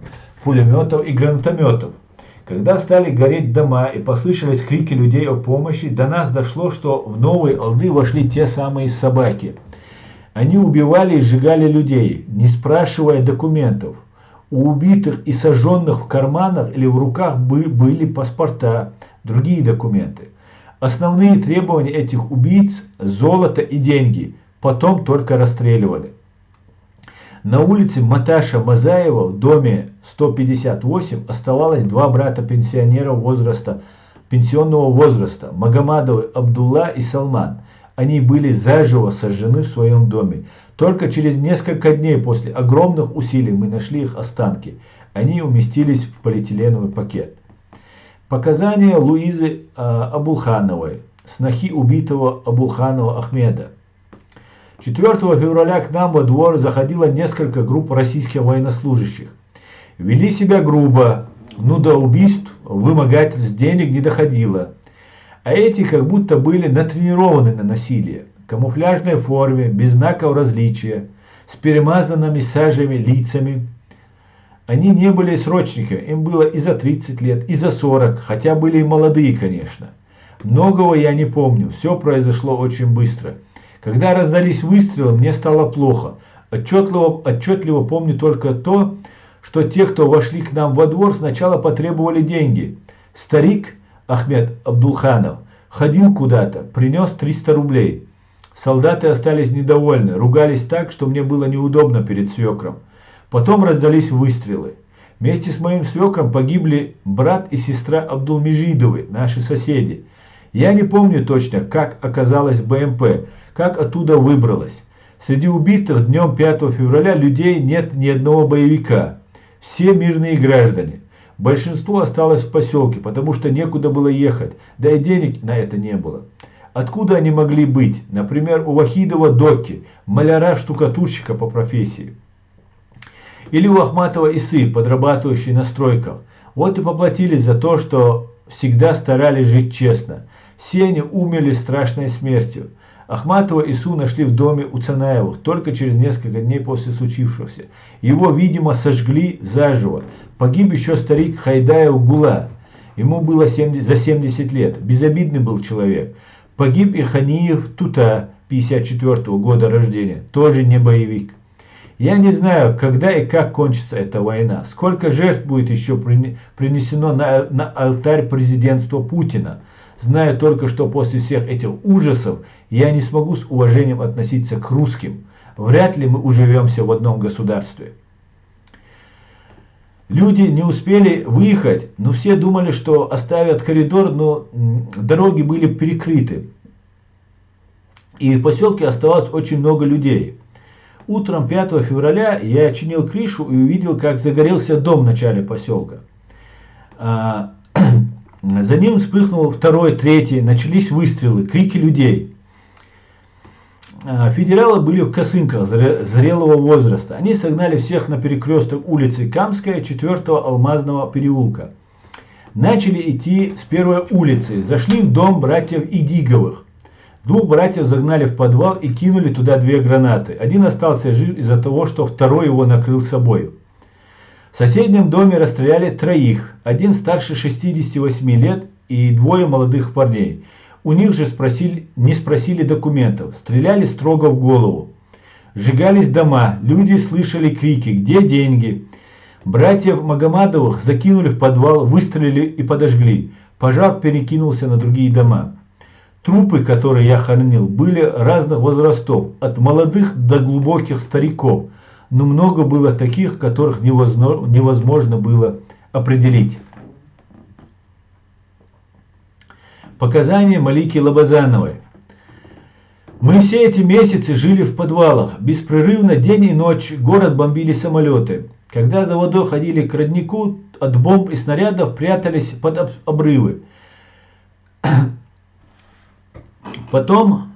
пулеметов и гранатометов. Когда стали гореть дома и послышались крики людей о помощи, до нас дошло, что в Новые Алды вошли те самые собаки. Они убивали и сжигали людей, не спрашивая документов. У убитых и сожженных в карманах или в руках бы- были паспорта, другие документы. Основные требования этих убийц – золото и деньги, потом только расстреливали. На улице Маташа Мазаева в доме сто пятьдесят восемь оставалось два брата-пенсионера возраста, пенсионного возраста, Магомадовы Абдулла и Салман. Они были заживо сожжены в своем доме. Только через несколько дней после огромных усилий мы нашли их останки. Они уместились в полиэтиленовый пакет. Показания Луизы а, Абулхановой, снохи убитого Абулханова Ахмеда. Четвёртого февраля к нам во двор заходило несколько групп российских военнослужащих. Вели себя грубо, ну, до убийств, вымогательств, денег не доходило. А эти как будто были натренированы на насилие. В камуфляжной форме, без знаков различия, с перемазанными сажами лицами. Они не были срочниками, им было и за тридцать лет, и за сорок, хотя были и молодые, конечно. Многого я не помню, все произошло очень быстро. Когда раздались выстрелы, мне стало плохо. Отчетливо, отчетливо помню только то, что те, кто вошли к нам во двор, сначала потребовали деньги. Старик Ахмед Абдулханов ходил куда-то, принес триста рублей. Солдаты остались недовольны, ругались так, что мне было неудобно перед свекром. Потом раздались выстрелы. Вместе с моим свекром погибли брат и сестра Абдулмежидовы, наши соседи. Я не помню точно, как оказалась БМП, как оттуда выбралась. Среди убитых днём пятого февраля людей нет ни одного боевика. Все мирные граждане. Большинство осталось в поселке, потому что некуда было ехать, да и денег на это не было. Откуда они могли быть? Например, у Вахидова Доки, маляра-штукатурщика по профессии. Или у Ахматова Исы, подрабатывающий на стройках. Вот и поплатились за то, что всегда старались жить честно. Все они умерли страшной смертью. Ахматова Ису нашли в доме у Цанаевых только через несколько дней после случившегося. Его, видимо, сожгли заживо. Погиб еще старик Хайдаев Гула. Ему было семьдесят, за семьдесят лет. Безобидный был человек. Погиб и Ханиев Тута, пятьдесят четвёртого года рождения, тоже не боевик. Я не знаю, когда и как кончится эта война, сколько жертв будет еще принесено на, на алтарь президентства Путина. Знаю только, что после всех этих ужасов я не смогу с уважением относиться к русским. Вряд ли мы уживемся в одном государстве. Люди не успели выехать, но все думали, что оставят коридор, но дороги были перекрыты. И в поселке оставалось очень много людей. Утром пятого февраля я чинил крышу и увидел, как загорелся дом в начале поселка. А, за ним вспыхнул второй, третий, начались выстрелы, крики людей. А, федералы были в косынках зрелого возраста. Они согнали всех на перекресток улицы Камская, четвёртого Алмазного переулка. Начали идти с первой улицы, зашли в дом братьев Идиговых. Двух братьев загнали в подвал и кинули туда две гранаты. Один остался жив из-за того, что второй его накрыл собой. В соседнем доме расстреляли троих. Один старше шестидесяти восьми лет и двое молодых парней. У них же спросили, не спросили документов. Стреляли строго в голову. Сжигались дома. Люди слышали крики: «Где деньги?» Братьев Магомадовых закинули в подвал, выстрелили и подожгли. Пожар перекинулся на другие дома. Трупы, которые я хоронил, были разных возрастов, от молодых до глубоких стариков, но много было таких, которых невозможно было определить. Показания Малики Лабазановой. Мы все эти месяцы жили в подвалах. Беспрерывно, день и ночь, город бомбили самолеты. Когда за водой ходили к роднику, от бомб и снарядов прятались под об- обрывы. Потом,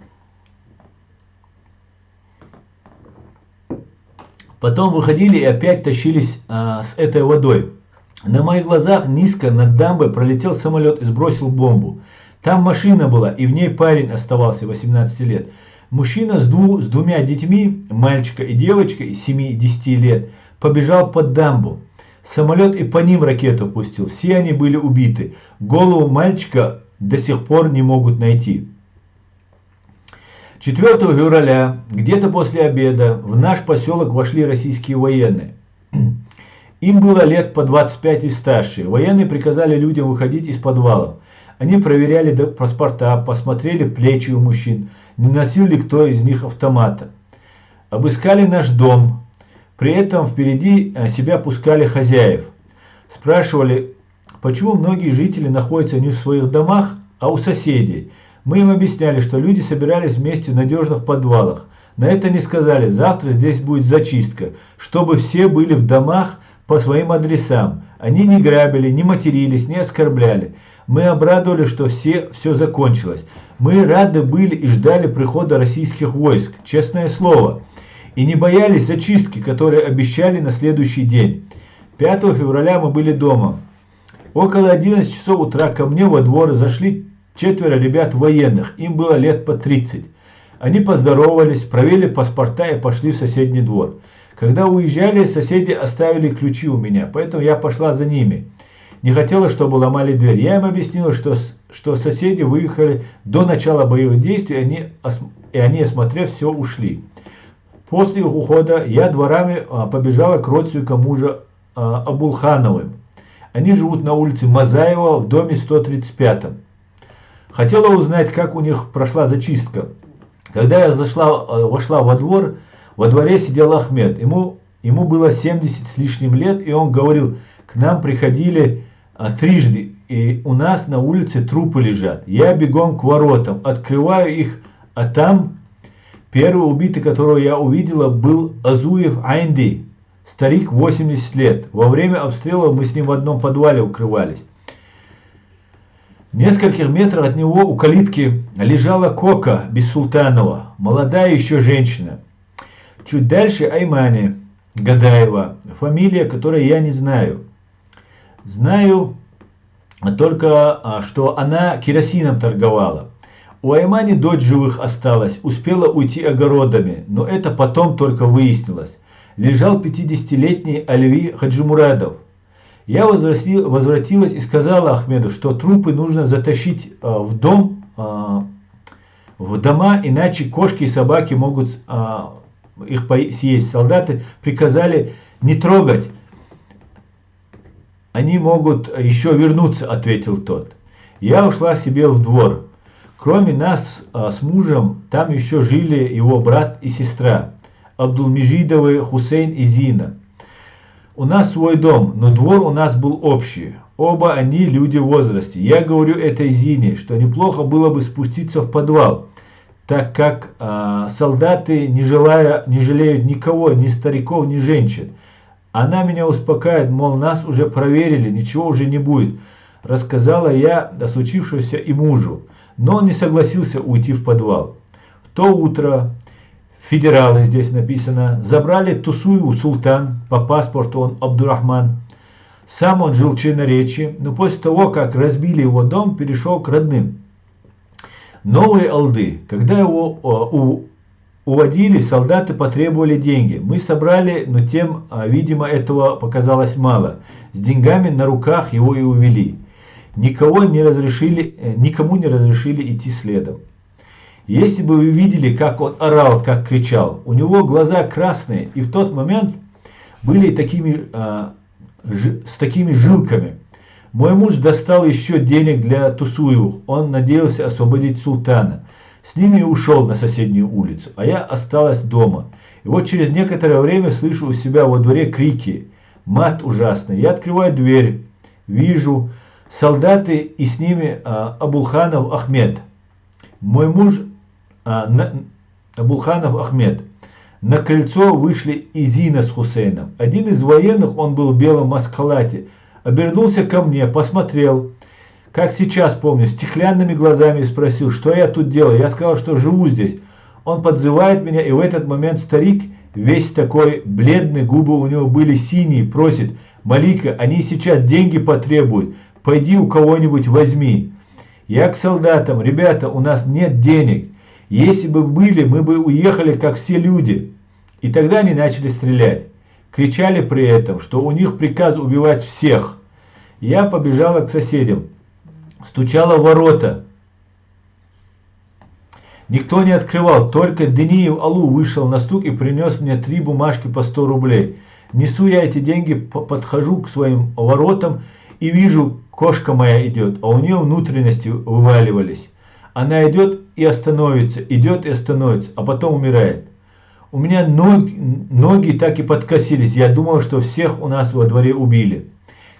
потом выходили и опять тащились а, с этой водой. На моих глазах низко над дамбой пролетел самолет и сбросил бомбу. Там машина была, и в ней парень оставался, восемнадцати лет. Мужчина с, дву- с двумя детьми, мальчика и девочкой, семи и десяти лет, побежал под дамбу. Самолет и по ним ракету пустил. Все они были убиты. Голову мальчика до сих пор не могут найти. Четвёртого февраля, где-то после обеда, в наш поселок вошли российские военные. Им было лет по двадцать пять и старше. Военные приказали людям выходить из подвалов. Они проверяли до- паспорта, посмотрели плечи у мужчин, не носил ли кто из них автомата. Обыскали наш дом. При этом впереди э, себя пускали хозяев. Спрашивали, почему многие жители находятся не в своих домах, а у соседей. Мы им объясняли, что люди собирались вместе в надежных подвалах. На это они сказали: «Завтра здесь будет зачистка, чтобы все были в домах по своим адресам. Они не грабили, не матерились, не оскорбляли. Мы обрадовались, что все, все закончилось. Мы рады были и ждали прихода российских войск, честное слово. И не боялись зачистки, которые обещали на следующий день». Пятого февраля мы были дома. Около одиннадцати часов утра ко мне во двор зашли четверо ребят военных, им было лет по тридцать. Они поздоровались, проверили паспорта и пошли в соседний двор. Когда уезжали, соседи оставили ключи у меня, поэтому я пошла за ними. Не хотела, чтобы ломали дверь. Я им объяснила, что, с- что соседи выехали до начала боевых действий, они ос- и они, осмотрев все, ушли. После их ухода я дворами а, побежала к родственникам мужа а, Абулхановым. Они живут на улице Мазаева в доме сто тридцать пятом. Хотела узнать, как у них прошла зачистка. Когда я зашла, э, вошла во двор, во дворе сидел Ахмед. Ему, ему было семьдесят с лишним лет, и он говорил: «К нам приходили а, трижды, и у нас на улице трупы лежат. Я бегом к воротам, открываю их, а там первый убитый, которого я увидела, был Азуев Айнди, старик восемьдесят лет. Во время обстрела мы с ним в одном подвале укрывались. В нескольких метрах от него у калитки лежала Кока Бессултанова, молодая еще женщина. Чуть дальше Аймани Гадаева, фамилия которой я не знаю. Знаю только, а, что она керосином торговала. У Аймани дочь живых осталась, успела уйти огородами, но это потом только выяснилось. Лежал пятидесятилетний Алеви Хаджимурадов. Я возврати- возвратилась и сказала Ахмеду, что трупы нужно затащить а, в дом, а, в дома, иначе кошки и собаки могут а, их по- съесть. Солдаты приказали не трогать. Они могут еще вернуться, ответил тот. Я ушла себе в двор. Кроме нас а, с мужем, там еще жили его брат и сестра, Абдулмежидовы Хусейн и Зина. У нас свой дом, но двор у нас был общий. Оба они люди в возрасте. Я говорю этой Зине, что неплохо было бы спуститься в подвал, так как а, солдаты, не, желая, не жалеют никого, ни стариков, ни женщин. Она меня успокаивает, мол, нас уже проверили, ничего уже не будет. Рассказала я о случившемся и мужу, но он не согласился уйти в подвал. В то утро федералы, здесь написано, забрали Тусуеву Султан, по паспорту он Абдурахман. Сам он жил в Черноречи, но после того, как разбили его дом, перешел к родным. Новые Алды, когда его а, у- уводили, солдаты потребовали деньги. Мы собрали, но тем, а, видимо, этого показалось мало. С деньгами на руках его и увели. Никого не разрешили, э, никому не разрешили идти следом. Если бы вы видели, как он орал, как кричал, у него глаза красные, и в тот момент были такими, а, ж- с такими жилками. Мой муж достал еще денег для Тусуевых. Он надеялся освободить Султана. С ними и ушел на соседнюю улицу, а я осталась дома. И вот через некоторое время слышу у себя во дворе крики, мат ужасный. Я открываю дверь, вижу солдаты и с ними а, Абулханов Ахмед. Мой муж А, на- Абулханов Ахмед. На крыльцо вышли и Зина с Хусейном. Один из военных, он был в белом маскхалате, обернулся ко мне, посмотрел, как сейчас помню, стеклянными глазами и спросил, что я тут делаю. Я сказал, что живу здесь. Он подзывает меня, и в этот момент старик, весь такой бледный, губы у него были синие, просит: «Малика, они сейчас деньги потребуют, пойди у кого-нибудь возьми». Я к солдатам: «Ребята, у нас нет денег. Если бы были, мы бы уехали, как все люди». И тогда они начали стрелять. Кричали при этом, что у них приказ убивать всех. Я побежала к соседям. Стучала в ворота. Никто не открывал, только Дениев Алу вышел на стук и принес мне три бумажки по сто рублей. Несу я эти деньги, п- подхожу к своим воротам и вижу, кошка моя идет, а у нее внутренности вываливались. Она идет и остановится, идет и остановится, а потом умирает. У меня ног- ноги так и подкосились, я думал, что всех у нас во дворе убили.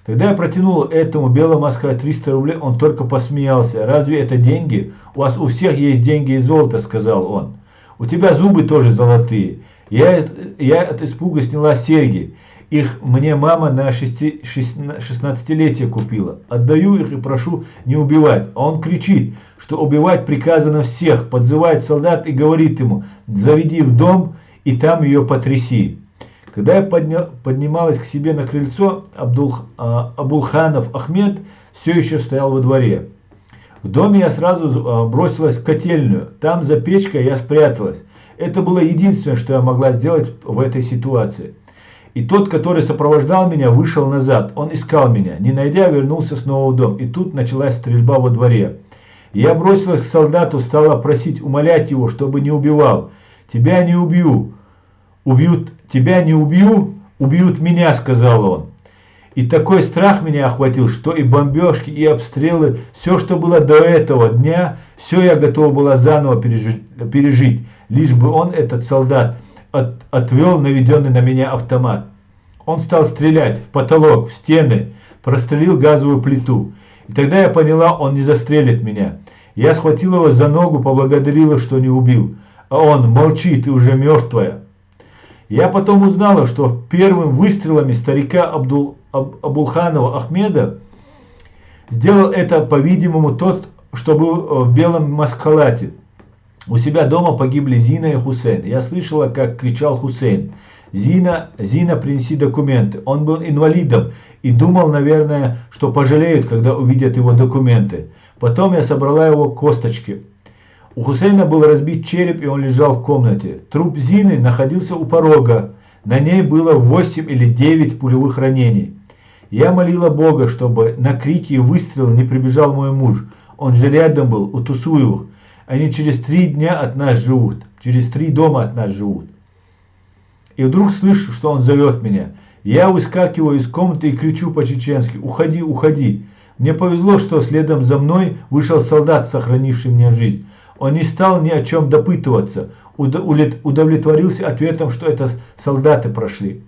Когда я протянул этому белому маскхалату триста рублей, он только посмеялся. «Разве это деньги? У вас у всех есть деньги и золото», — сказал он. «У тебя зубы тоже золотые». Я, я от испуга сняла серьги. Их мне мама на шести- шест- шестнадцатилетие купила. Отдаю их и прошу не убивать. А он кричит, что убивать приказано всех, подзывает солдат и говорит ему: «Заведи в дом и там ее потряси». Когда я подня- поднималась к себе на крыльцо, Абдул- а, Абулханов Ахмед все еще стоял во дворе. В доме я сразу а, бросилась в котельную. Там, за печкой, я спряталась. Это было единственное, что я могла сделать в этой ситуации. И тот, который сопровождал меня, вышел назад. Он искал меня. Не найдя, вернулся снова в дом. И тут началась стрельба во дворе. Я бросилась к солдату, стала просить, умолять его, чтобы не убивал. «Тебя не убью. Убьют, тебя не убью, убьют меня», — сказал он. И такой страх меня охватил, что и бомбежки, и обстрелы, все, что было до этого дня, все я готова была заново пережи- пережить, лишь бы он, этот солдат, от- отвел наведенный на меня автомат. Он стал стрелять в потолок, в стены, прострелил газовую плиту. И тогда я поняла, он не застрелит меня. Я схватила его за ногу, поблагодарила, что не убил. А он: «Молчи, ты уже мертвая». Я потом узнала, что первым выстрелами старика Абдул- Аб- Абулханова Ахмеда сделал это, по-видимому, тот, что был э, в белом маскхалате. У себя дома погибли Зина и Хусейн. Я слышала, как кричал Хусейн: «Зина, Зина, принеси документы». Он был инвалидом и думал, наверное, что пожалеют, когда увидят его документы. Потом я собрала его косточки. У Хусейна был разбит череп, и он лежал в комнате. Труп Зины находился у порога. На ней было восемь или девять пулевых ранений. Я молила Бога, чтобы на крики и выстрелы не прибежал мой муж. Он же рядом был, у Тусуевых. Они через три дня от нас живут. Через три дома от нас живут. И вдруг слышу, что он зовет меня. Я выскакиваю из комнаты и кричу по-чеченски: «Уходи, уходи!» Мне повезло, что следом за мной вышел солдат, сохранивший мне жизнь. Он не стал ни о чем допытываться, удо- улет- удовлетворился ответом, что это солдаты прошли.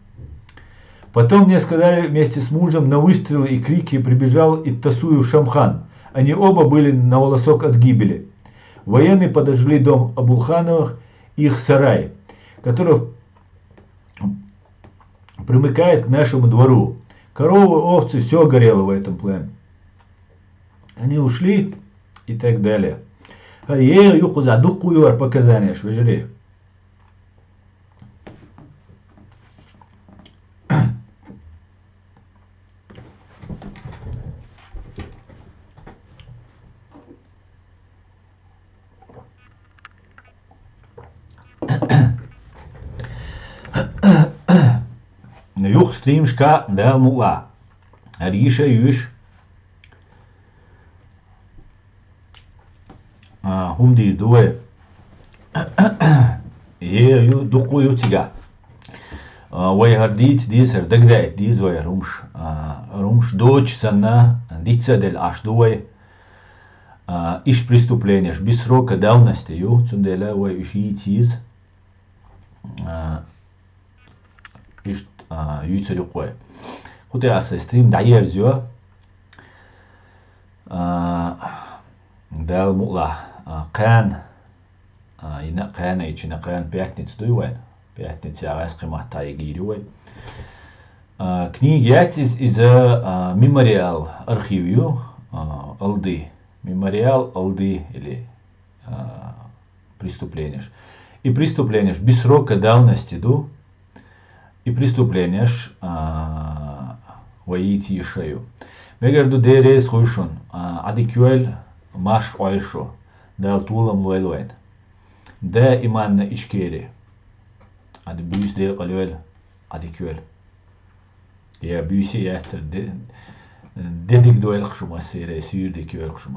Потом мне сказали, вместе с мужем на выстрелы и крики прибежал и Тасуев Шамхан. Они оба были на волосок от гибели. Военные подожгли дом Абулхановых, их сарай, который примыкает к нашему двору. Коровы, овцы, все горело в этом плен. Они ушли и так далее. Гьар ер юкъуза дукъу ювар показания швежере. Юх стримшка дал мула. Ариша юш. А, хумди дуэ. Е ю дукъу ю цига. А, вай гьар диц диз, гьар дагдаэт диз вай румш. А, румш доч санна дица дел аш дуэ. А, иш преступлениеш, без срока давности ю, цундела вай иш йийциз. А, иш, а, юйцари къой. Хутэ аса стрим даерзё. А, дал мула. А, къан. А, йина кхаьна, ичина кхаьна пятница дуй вайн. Пятница яхас кхиматта йигийри вай. А, книга яц из, иза, а, мемориал архив ю, а, алды. Мемориал алды или, а, преступлениеш. И преступлениеш без срока давности ду. И преступлениеш, а, вайти шаю. Мегар ду Дерес хуйшун, а, адикюэл маш ойшу. Дал тулам луэл вайн. Да иманна ичкери. Ад бюс дер калюэл, адикюэл. Я бюси яцер де-, дедик дуэлхшума сере, сюрдик юэлхшума.